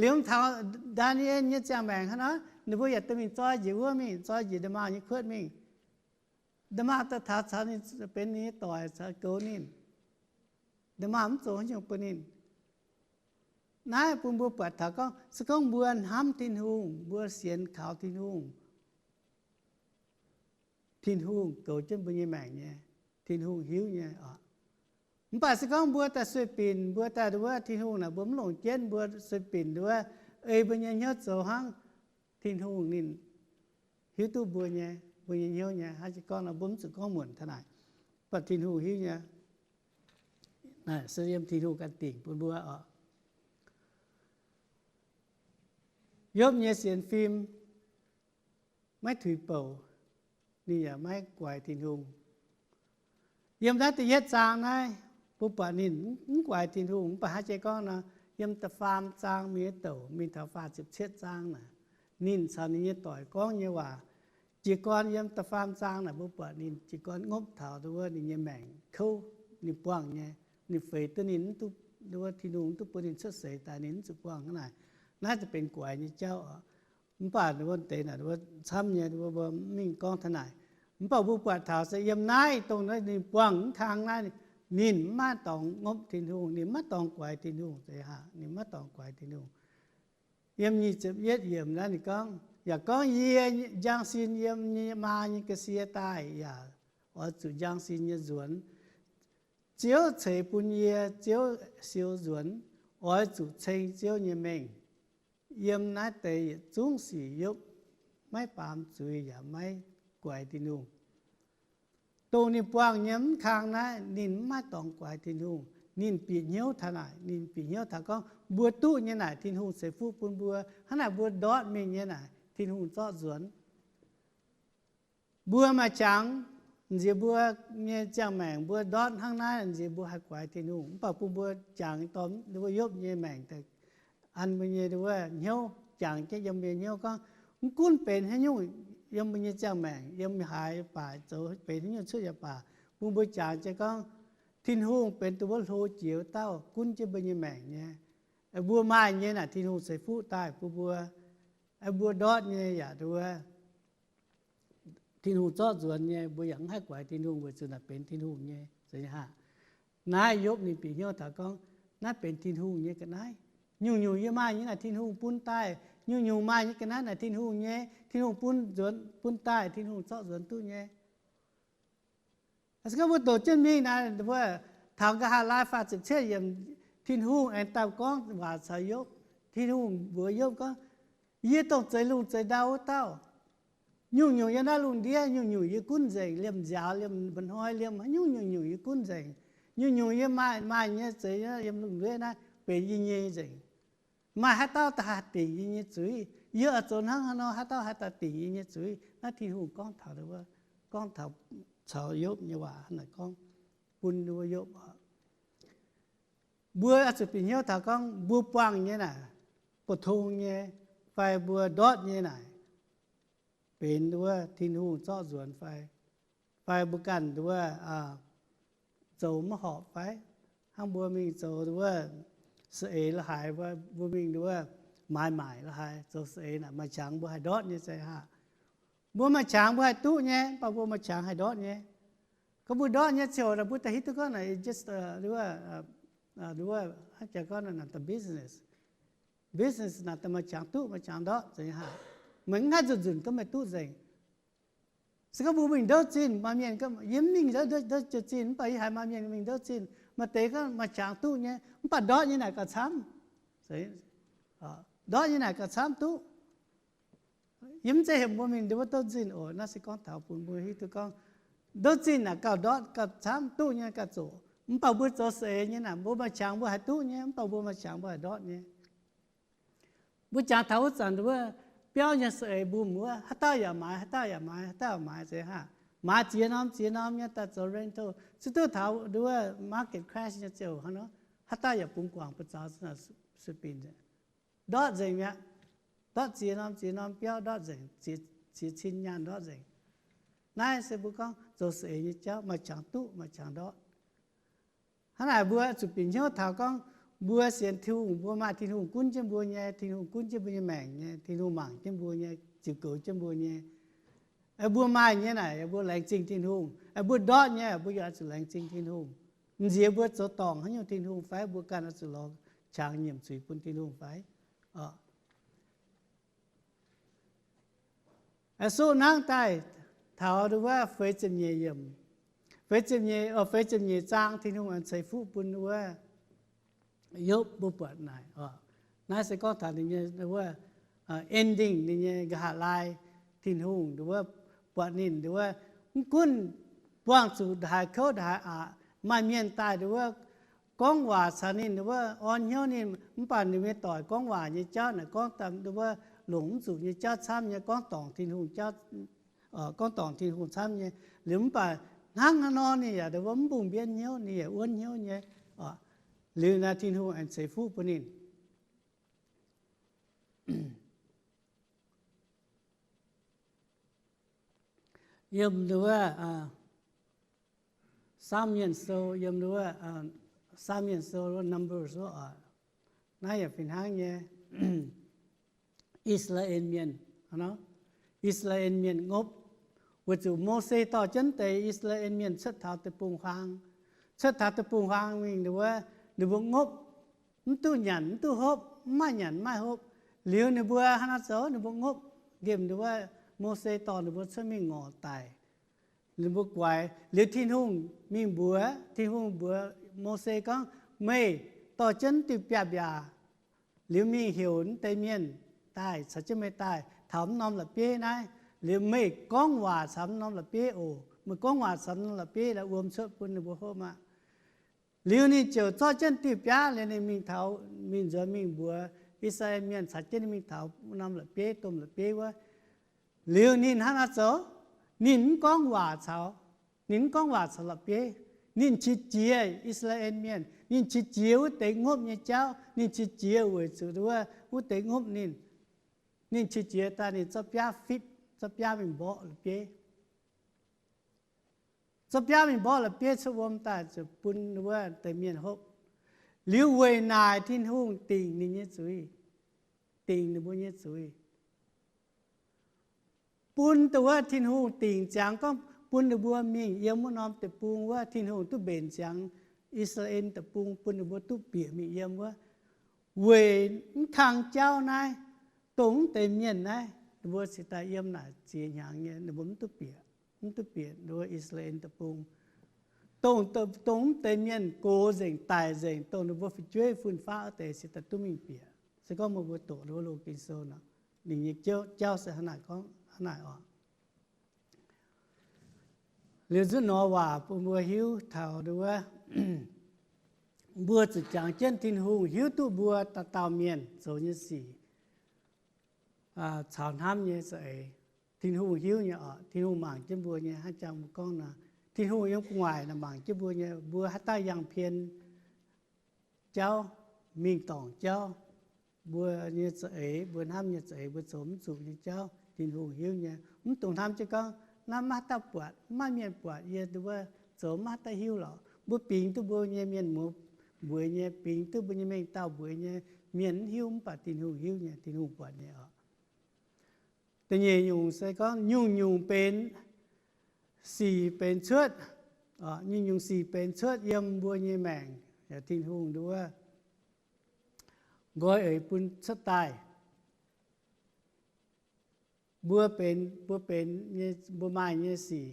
Liuz taux Ndaa^ni^en nyei ziangh maengc hnangv nor, ninh mbuo yaac duqv mingh zoi njiec wuov mingh, zoi njiec nda'maauh nyei kuotv mingh. Nda'maauh daaih taux caux ninh benx ninh nyei doic caux goux ninh. Nda'maauh mv zoux haaix nyungc bun ninh. Naaiv bun mbuo buatc taux gorngv, se gorngv mbuo hnamv Tin-Hungh, mbuo sienx kaux Tin-Hungh, Tin-Hungh goux jienv mbuo nyei maengc nyei. Tin-Hungh hiuv nyei oc. Mv baac se gorngv mbuo daaih sueih binc, mbuo daaih nduov Tin-Hungh naaic mbuo mv longc jienv, mbuo sueih binc nduov ei mbuo nyei hnyouv zoux hnangv, Tin-Hungh ninh hiuv duqv mbuo nyei, mbuo nyei hnyouv nyei. Hnangv jiex gorngv nor mbuo mv zuqc gorngv muonc taux naaic, mv baac Tin-Hungh hiuv nyei. Naaic se yiem Tin-Hungh ganh dingc bun mbuo oc. Yopv nyei sienx fim maiv tuix bouc, ninh yaac maiv guaix Tin-Hungh. Yiem naaiv da'yietv zaang naaiv, mbuo buatc ninh mv guaix Tin-Hungh. Mv baac hnangv jiex gorngv nor, yiem da'faam zaang mingh douc mingh taux faah ziepc cietv zaang naaic, ninh caux ninh nyei doic gorngv nyei waac, jiez gorn yiem da'faam zaang naaic mbuo buatc ninh jiez gorn ngopv taux wuov ninh nyei maengc kouv, ninh buangh nyei, ninh feix duqv ninh, wuov Tin-Hungh mv duqv bun ninh cuotv seix daaih ninh mv zuqc buangh hnangv naaic. Naaiv za'gengh benx guaix nyei jauv oc. Mv baac wuov deix naaic mbuo camv nyei, mbuo mv mingh gorngv taux naaic. Mv baac mbuo buatc taux se yiem naaiv dongh ninh buangh mv kang naaiv, Ninh maiv dorngx ngopv Tin-Hungh, ninh maiv dorngx guaix Tin-Hungh, zeiz aqv, ninh maiv dorngx guaix Tin-Hungh. Yiem nyic ziepc yietv yiemc naaiv ninh gorngv, yaac gorngv, Yie njang sin yiem maa nyei ga'sie daaih yaac oix zuqc njang sin nyei nzuonx. Ziouv ceix bun yie, Ziouv siou nzuonx, oix zuqc ceng Ziouv nyei mengh. Yiem naaiv deix yietc zungv sic Yopv maiv baamz zuiz yaac maiv guaix Tin-Hungh. Dongh ninh buangh nyei mv kang naaiv, ninh maiv dorngx guaix Tin-Hungh. Ninh bieqc hnyouv taux naaic, ninh bieqc hnyouv taux gorngv mbuo duqv nyei naaic Tin-Hungh ceix fuqv bun mbuo, hnangv naaic mbuo ndortv mingh nyei naaic Tin-Hungh zorqv nzuonx. Mbuo maaih qangx nziex mbuo nyei ziangh maengc, mbuo ndortv hnangv naaiv nziex mbuo haih guaix Tin-Hungh. Mv baac bun mbuo jangx dorh mbuo Yopv nyei maengc, an mbuo nyei wuov hnyouv, jangx jienv yiem mbuo nyei hnyouv gorngv, mv gunv benx haaix nyungc, yiem mbuo nyei ziangh maengc, yiem haaix baac zoux benx haaix nyungc cuotv yaac baac, bun mbuo jangx jienv gorngv, Tin-Hungh benx dongh wuov hlo jiex wuov dauh gunv jienv mbuo nyei maengc nyei. Mbuo maaih nyei naaic Tin-Hungh ceix fuqv daaih bun mbuo. Mbuo ndortv nyei yaac dongh wuov Tin-Hungh zorqv nzuonx nyei, mbuo yaac mv haih guaix Tin-Hungh weic zuqc naaic benx Tin-Hungh nyei, zeiz nyei aqv. Naaiv Yopv ninh bieqc hnyouv taux gorngv, naaiv benx Tin-Hungh nyei ga'naaiv. Nyungc-nyungc yie maaih nyei naaic Tin-Hungh bun daaih. Nyungc-nyungc maaih nyei ga'naaiv naaic Tin-Hungh nyei. Tin-Hungh bun nzuonx, bun daaih, Tin-Hungh zorqv nzuonx duqv nyei. Se gorngv mbuo doqc jienv mingh naaic, mbuo taux nqa'haav laai faah ziepc cietv yiemc, Tin-Hungh aengx daaih gorngv waac caux Yopv. Tin-Hungh mbuox Yopv gorngv, Yie dongh zeix lungh zeix ndau wuov dauh. Nyungc-nyungc yiem naaiv lungh ndiev, nyungc-nyungc yie gunv nzengc, liemh nziaaux, liemh mba'hnoi, liemh haaix nyungc, nyungc-nyungc yie gunv nzengc. Nyungc-nyungc yie maaih, maaih nyei zeix yiem lungh ndiev naaiv benx yie nyei nzengc. Maaih haaix dauh daaih haih dingc yie nyei zuiz? Yie oix zoux hnangv haaix nor haaix dauh haih daaih dingc yie nyei zuiz? Naaiv Tin-Hungh gorngv taux, gorngv taux caux Yopv nyei waac hnangv naaic gorngv bun wuov Yopv oc. Mbuo oix zuqc bieqc hnyouv taux gorngv mbuo buangh nyei naaic, bouh tong nyei, fai mbuo ndortv nyei naaic, benx wuov Tin-Hungh zorqv nzuonx fai, fai mbuo ganh wuov zoux maiv horpc fai, hnangv mbuo mingh zoux wuov saeng-eix la'haaix, mbuo mingh wuov maaiz maaic la'haaix, zoux saeng-eix naaic maaih qangx mbuo haih ndortv nyei zeiz aqv. Mbuo maaih qangx mbuo haih duqv nyei, mv baac mbuo maaih qangx haih ndortv nyei. Gorngv mbuo ndortv nyei ziouc naaic mbuo daaih hiuv duqv gorngv naaic just wuov, wuov hnangv jaax gorngv naaic business, business naaic daaih maaih qangx duqv maaih qangx ndortv zeiz aqv. Meih mv haih nzunc nzunc gorngv meih duqv nzengc. Se gorngv mbuo mingh ndouv zinh, maaih mienh gorngv yie mv mingh ndouv, ndouv, ndouv zinh, mv baac yie haiz maaih mienh mingh ndouv zinh, maaih deix gorngv maaih qangx duqv nyei, mv baac ndortv nyei naaic gauh camv. Ndortv nyei naaic gauh camv duqv. Yie mv zeiz heuc mbuo mingh ndouv, ndouv zinh oc. Naaiv se gorngv taux bun mbuo hiuv duqv gorngv ndouv zinh naaic gauh ndortv gauh camv, duqv nyei gauh zoqc. Mv baac mbuo zoux saeng-eix nyei naaic, mbuo maaih qangx mbuo haih duqv nyei, mv baac mbuo maaih qangx mbuo haih ndortv nyei. Mbuo jangx taux wuov zanc wuov biauv nyei saeng-eix mbungh wuov, haaix dauh yaac maaiz, haaix dauh yaac maaiz, haaix dauh yaac maaiz zeiz aqv. Maaiz ziex norm ziex norm nyei daaih zoux rental, se duqv taux wuov market crash nyei ziouc hnangv nor, haaix dauh yaac bungx guangc buoz-zaux sueih binc. Ndortv nzengc mi'aqv. Ndortv ziex norm ziex norm biauv ndortv nzengc, ziex, ziex cin nyaanh ndortv nzengc. Naaiv se mbuo gorngv zoux saeng-eix nyei jauv maaih qangx duqv maaih qangx ndortv. Hnangv naaic mbuo zuqc bieqc hnyouv taux gorngv mbuo sienx Tin-Hungh, mbuo maaih Tin-Hungh gunv jienv mbuo nyei, Tin-Hungh gunv jienv mbuo nyei maengc nyei, Tin-Hungh mangc jienv mbuo nyei, ziux goux jienv mbuo nyei. Mbuo maaih nyei naaic mbuo laengz zingh Tin-Hungh. Mbuo ndortv nyei mbuo yaac oix zuqc laengz zingh Tin-Hungh. M'nziex mbuo zoux dorngc haaix nyungc Tin-Hungh fai mbuo ganh oix zuqc lorz qangx nyiemc zuiz bun Tin-Hungh fai? Suqv hnangv daaih taux wuov feix ziepc nyeic yiemc, feix ziepc nyeic, feix ziepc nyeic zaang Tin-Hungh aengx ceix fuqv bun wuov Yopv mbuo buatc naaic. Naaiv se gorngv taux ninh nyei wuov ending, ninh nyei nqa'haav laai. Tin-Hungh wuov buatc ninh wuov mv gunv buangh zuqc ndongc haaix kouv ndongc haaix aqc, maaih mienh daaih wuov gorngv waac caux ninh wuov orn hnyouv ninh, mv baac ninh nyei doic gorngv waac nyei jauv naaic gorngv daaih wuov longc mv zuqc nyei jauv camv nyei, gorngv dorngc Tin-Hungh jauv, gorngv dorngc Tin-Hungh camv nyei. Liuz mv baac hnangv haaix nor ninh yaac wuov mv mbungh mbienv hnyouv, ninh yaac wuonv hnyouv nyei. Liuz naaiv Tin-Hungh aengx ceix fuqv bun ninh. Yiem wuov Saamv Mienh Sou, yiem wuov Saamv Mienh Sou, Numbers wuov, naaiv yaac fih hnangv nyei. I^saa^laa^en Mienh, I^saa^laa^en Mienh ngopv, weic zuqc Mose dorh jienv deix I^saa^laa^en Mienh cuotv taux deic-bung-huaang, cuotv taux deic-bung-huaang mingh, ninh mbuo, ninh mbuo ngopv, mv duqv nyanc mv duqv hopv, mv maaih nyanc mv maaih hopv. Liuz ninh mbuo hnangv naaiv zoux, ninh mbuo ngopv nqemh ninh mbuo, Mose dorh ninh mbuo cuotv mingh ngorc daic. Ninh mbuo guaix liuz, Tin-Hungh mingh mbuox, Tin-Hungh mbuox Mose gorngv, Meih dorh jienv diuh biaav-mbiaac liuz mingh heuc naaiv deix mienh daaih caux jienv meih daaih taux mv norm la'bieiv naaiv. Liuz meih gorngv waac caux mv norm la'bieiv oc. Meih gorngv waac caux mv norm la'bieiv la'wuom cuotv bun ninh mbuo hopv aqv. Liuz ninh ziouc zorqv jienv diuh biaav liuz ninh mingh taux, mingh nzuonx mingh mbuox I^saa^laa^en Mienh caux jienv ninh mingh taux norm la'bieiv, domh la'bieiv wuov. Liuz ninh hnangv naaiv zoux, ninh mv gorngv waac caux, ninh mv gorngv waac caux la'bieiv. Ninh qiex jiez I^saa^laa^en Mienh, ninh qiex jiez wuov deix ngopv nyei jauv, ninh qiex jiez weic zuqc wuov, wuov deix ngopv ninh. Ninh qiex jiez daaih ninh zorqv biaav fitv, zorqv biaav mingh mborqv la'bieiv. Zorqv biaav mingh mborqv la'bieiv cuotv wuom daaih ziouc bun wuov deix mienh hopv. Liuz weic naaic Tin-Hungh dingc ninh nyei zuiz, dingc ninh mbuo nyei zuiz. Bun dongh wuov Tin-Hungh dingc ziangx gorngv bun ninh mbuo mingh yiem wuov norm deic-bung wuov, Tin-Hungh duqv mbenc ziangx I^saa^laa^en deic-bung bun ninh mbuo duqv bieqc mingh yiem wuov, weic mv kang jauv naaiv, dongh mv deix mienh naaiv ninh mbuo cingx daaih yiem naaic ziex hnyangx nyei ninh mbuo mv duqv bieqc, mv duqv bieqc wuov I^saa^laa^en deic-bung. Dongh, dongh mv deix mienh gox nzengc, daic nzengc, dongh ninh mbuo fu'jueiv fun-faqv wuov deix cingx daaih duqv mingh bieqc. Se gorngv meih mbuo doqc wuov loz Ging-Sou nor, ninh nyei jauv se hnangv naaic gorngv, hnangv naaic oc. Liuz nzunc nor waac bun mbuo hiuv taux wuov, mbuo zuqc jangx jienv Tin-Hungh hiuv duqv mbuo dauh dauh mienh zoux nyei sic caux hnamv nyei za'eix. Tin-Hungh hiuv nyei oc. Tin-Hungh mangc jienv mbuo nyei, hnangv jang mbuo gorngv nor, Tin-Hungh yiem gu'nguaaic naaic mangc jienv mbuo nyei, mbuo haaix dauh yangh pien jauv, mingh dorngc jauv, mbuo nyei za'eix, mbuo hnamv nyei za'eix, mbuo zoux mv zuqc nyei jauv, Tin-Hungh hiuv nyei. Mv dungx hnamv jienv gorngv, naaiv maiv haaix dauh buatc, maiv maaih mienh buatc, yie wuov zoux maiv haaix dauh hiuv lorqc. Mbuo bingx duqv mbuo nyei mienh muoz mbueiz nyei, bingx duqv mbuo nyei mengh dauh mbueiz nyei, mienh mv hiuv, mv baac Tin-Hungh hiuv nyei, Tin-Hungh buatc nyei oc. Da'nyeic nyungc se gorngv nyungc-nyungc benx sic benx cuotv, nyungc-nyungc sic benx cuotv yiem mbuo nyei maengc yaac Tin-Hungh nduov nqoi eix bun cuotv daaih. Mbuo benx, mbuo benx nyei, mbuo maaih nyei sic,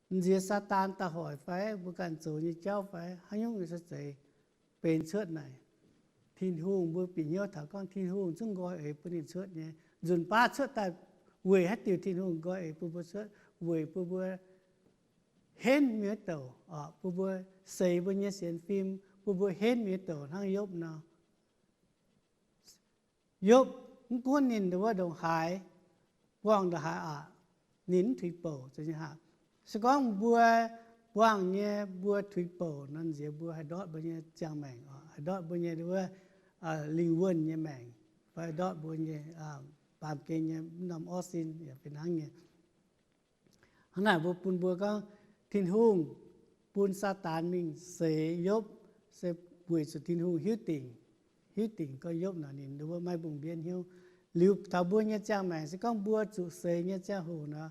nziex Saadaan daaih hoic fai mbuo ganh zoux nyei jauv fai haaix nyungc nyei se zeiz benx cuotv naaic, Tin-Hungh, mbuo bieqc hnyouv taux gorngv Tin-Hungh zungv nqoi eix bun ninh cuotv nyei. Nzunc baav cuotv daaih weic haaix diuc Tin-Hungh nqoi eix bun mbuo cuotv? Weic bun mbuo henv mienh douc, bun mbuo seix mbuo nyei sienx fim, bun mbuo henv mienh douc hnangv Yopv nor. Yopv mv gunv ninh wuov ndongc haaix, buangh ndongc haaix aqc, ninh mv tuix bouc nyei aqv. Se gorngv mbuo buangh nyei, mbuo tuix bouc nor, nziex mbuo haih ndortv mbuo nyei ziangh maengc, haih ndortv mbuo nyei wuov lingh wuonh nyei maengc, fai ndortv mbuo nyei baamh gen nyei norm orv sin yaac fih hnangv nyei. Hnangv naaic mbuo bun mbuo gorngv Tin-Hungh bun Saadaan mingh seix Yopv se weic zuqc Tin-Hungh hiuv dingc, hiuv dingc gorngv Yopv naaic ninh wuov maiv mbungh mbienv hnyouv. Liuz taux mbuo nyei ziangh maengc se gorngv mbuo zuqc seix nyei ziangh hoc nor,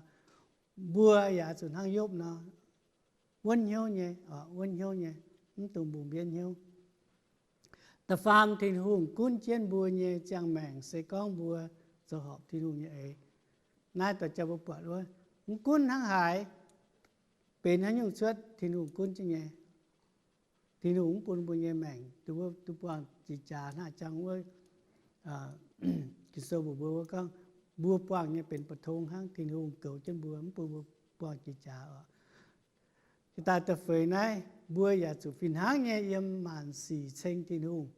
mbuo yaac zuqc hnangv Yopv nor, wuonv hnyouv nyei, wuonv hnyouv nyei, mv dungx mbungh mbienv hnyouv. Da'faam Tin-Hungh gunv jienv mbuo nyei ziangh maengc se gorngv mbuo zoux horpc Tin-Hungh nyei eix. Naaiv da'jauv mbuo buatc wuov, mv gunv hnangv haaix, benx haaix nyungc cuotv Tin-Hungh gunv jienv nyei. Tin-Hungh mv bun mbuo nyei maengc duqv buangh jiex jaax hnangv jangx wuov Ging-Sou mbuox mbuo wuov gorngv, mbuo buangh nyei benx mbu'tong hnangv. Tin-Hungh goux jienv mbuo, mv bun mbuo buangh jiex jaax oc. Jiex daaih da'feix naaiv, mbuo yaac zuqc fih hnangv nyei yiem maanc sic ceng Tin-Hungh.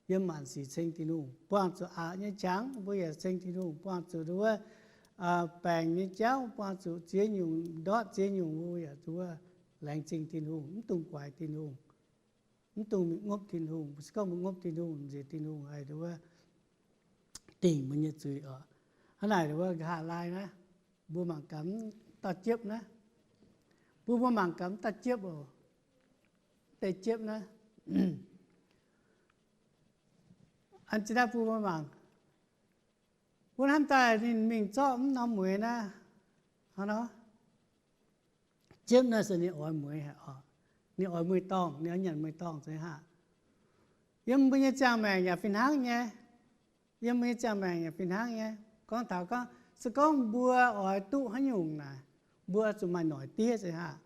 Yiem maanc sic ceng Tin-Hungh. Buangh zuqc aqc nyei qangx, mbuo yaac ceng Tin-Hungh. Buangh zuqc wuov baengc nyei jauv, buangh zuqc ziex nyungc ndortv ziex nyungc, mbuo yaac zuqc wuov laengz zingh Tin-Hungh, mv dungx guaix Tin-Hungh, mv dungx mingh ngopv Tin-Hungh. Se gorngv mbuo ngopv Tin-Hungh, nziex Tin-Hungh haih wuov dingc mbuo nyei zuiz oc. Hnangv naaic wuov nqa'haav laai naaiv, mbuo mangc gaax mv dauh jiepv naaiv. Mbuo, mbuo mangc gaax mv dauh jiepv oc. Deix jiepv naaiv, an ziex naaiv bun mbuo mangc. Wuov hnamv daaih ninh mingh zorqv mv norm mueiz naaiv, hnangv nor, jiepv naaiv se ninh oix mueiz haic oc. Ninh oix mueiz-dorngh, ninh oix nyanc mueiz-dorngh zeiz haac. Yiem mbuo nyei ziangh maengc yaac fih hnangv nyei. Yiem mbuo nyei ziangh maengc yaac fih hnangv nyei. Gorngv taux gorngv, se gorngv mbuo oix duqv haaix nyungc naaic, mbuo zuqc maaih noic diev zeiz haac.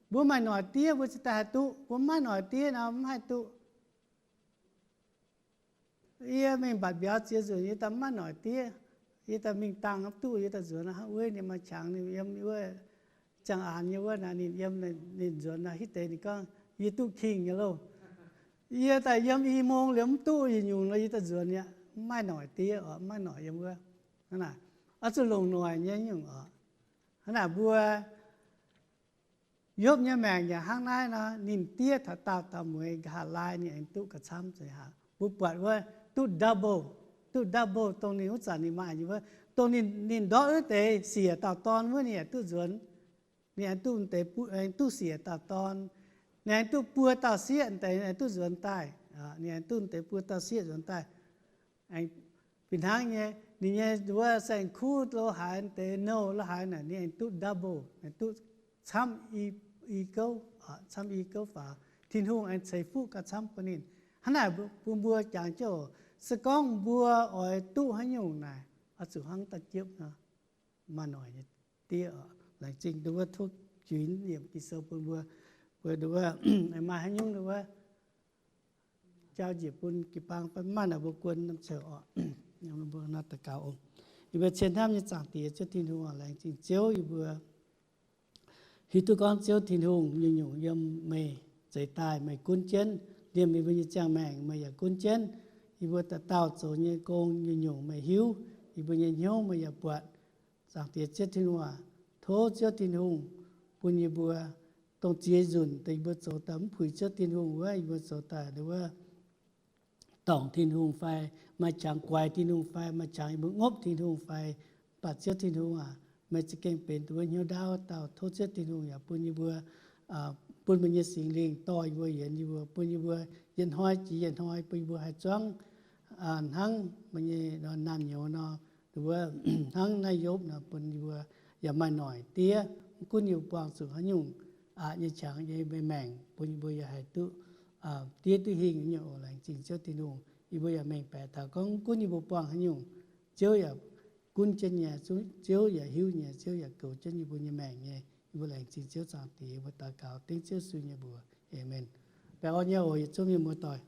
Mbuo maaih noic diev mbuo cingx daaih haih duqv. Mbuo maiv maaih noic diev nor mv haih duqv. Yie mingh mbatc mbiauz ziex nzunc, yie daaih maiv noic diev. Yie daaih mingh dangh duqv, yie daaih nzuonx hnangv wuov, ninh maaih qangx ninh yiem wuov, ziangh aanx nyei wuov naaic, ninh yiem, ninh nzuonx naaic hitv deix ninh gorngv, yie duqv king nyei loh. Yie daaih yiem i mong liemh mv duqv yietc nyungc nor, yie daaih nzuonx aqv, maiv noic diev oc, maiv noic yiem wuov. Hnangv naaic, oix zuqc longc noic nyei nyungc oc. Hnangv naaic mbuo Yopv nyei maengc yaac hnangv naaiv nor, ninh diev taux daauh dauh mueiz nqa'haav laai ninh aengx duqv gauh camv zeiz haac. Mbuo buatc wuov duqv double, duqv double dongh ninh wuov zanc ninh maaih nyei wuov, dongh ninh, ninh ndortv wuov deix siec dauh dorn wuov ninh yaac duqv nzuonx. Ninh aengx duqv deix, aengx duqv siec dauh dorn. Ninh aengx duqv buo dauh sieqv deix aengx duqv nzuonx daaih. Ninh aengx duqv deix buo dauh sieqv nzuonx daaih. Fih hnangv nyei, ninh nyei wuov saeng-kuv lo haaix deix, nouh lo haaix naaic, ninh aengx duqv double, aengx duqv camv i gouv, camv i gouv faaux. Tin-Hungh aengx ceix fuqv gauh camv bun ninh. Hnangv naaic bun mbuo jangx jienv oc, se gorngv mbuo oix duqv haaix nyungc naaic, oix zuqc hnangv da'jiepv nor, maaih noic nyei diev oc. Laengz zingh nduov wuov tov juix yiemc Ging-Sou bun mbuo, mbuo nduov wuov maaih haaix nyungc nduov wuov jauv njiec bun jiu-baang fai maaih naaic mbuo guon norm ceuc oc. Mbuo nor daux gaux oc. Yie mbuo cien hnamv nyei Zaangc Diex Ziouv Tin-Hungh, laengz zingh Ziouv, yie mbuo hiuv duqv gorngv Ziouv Tin-Hungh nyungc-nyungc yiem meih zeix daaih, meih gunv jienv. Liemh yie mbuo nyei ziangh maengc meih yaac gunv jienv. Yie mbuo dauh dauh zoux nyei gong nyungc-nyungc meih hiuv, yie mbuo nyei hnyouv meih yaac buatc. Zaangc Diex Ziouv Tin-Hungh aac, tov Ziouv Tin-Hungh bun yie mbuo dongh ziex nzunc deix yie mbuo zoux daaih mv puix Ziouv Tin-Hungh wuov, yie mbuo zoux daaih wuov dorngc Tin-Hungh fai maaih qangx guaix Tin-Hungh fai maaih qangx yie mbuo ngopv Tin-Hungh fai, mv baac Ziouv Tin-Hungh aac, meih za'gengh benx dongh wuov hnyouv ndaauv dauh. Tov Ziouv Tin-Hungh yaac bun yie mbuo, bun meih nyei Singx Lingh dorh yie mbuo, yienx yie mbuo, bun yie mbuo yietc hnoi jiex yietc hnoi, bun yie mbuo haih zuangv hnangv meih nyei naamh nyouz nor, dongh wuov hnangv naaiv Yopv nor, bun yie mbuo yaac maaih noic diev. Mv gunv yie mbuo buangh zuqc haaix nyungc aqc nyei qangx nyei maengc, bun yie mbuo yaac haih duqv diev duqv hingh nyei oc. Laengz zingh Ziouv Tin-Hungh. Yie mbuo yaac mengh baeqc taux gorngv mv gunv yie mbuo buangh haaix nyungc, Ziouv yaac gunv jienv nyei, Ziouv yaac hiuv nyei, Ziouv yaac goux jienv yie mbuo nyei maengc nyei. Yie mbuo laengz zingh Ziouv Zaangc Diex, yie mbuo daux gaux dengv Ziouv Yesu nyei mbuox. Aamen. Baengh orn nyei oc, yietc zungv mienh muoz-doic.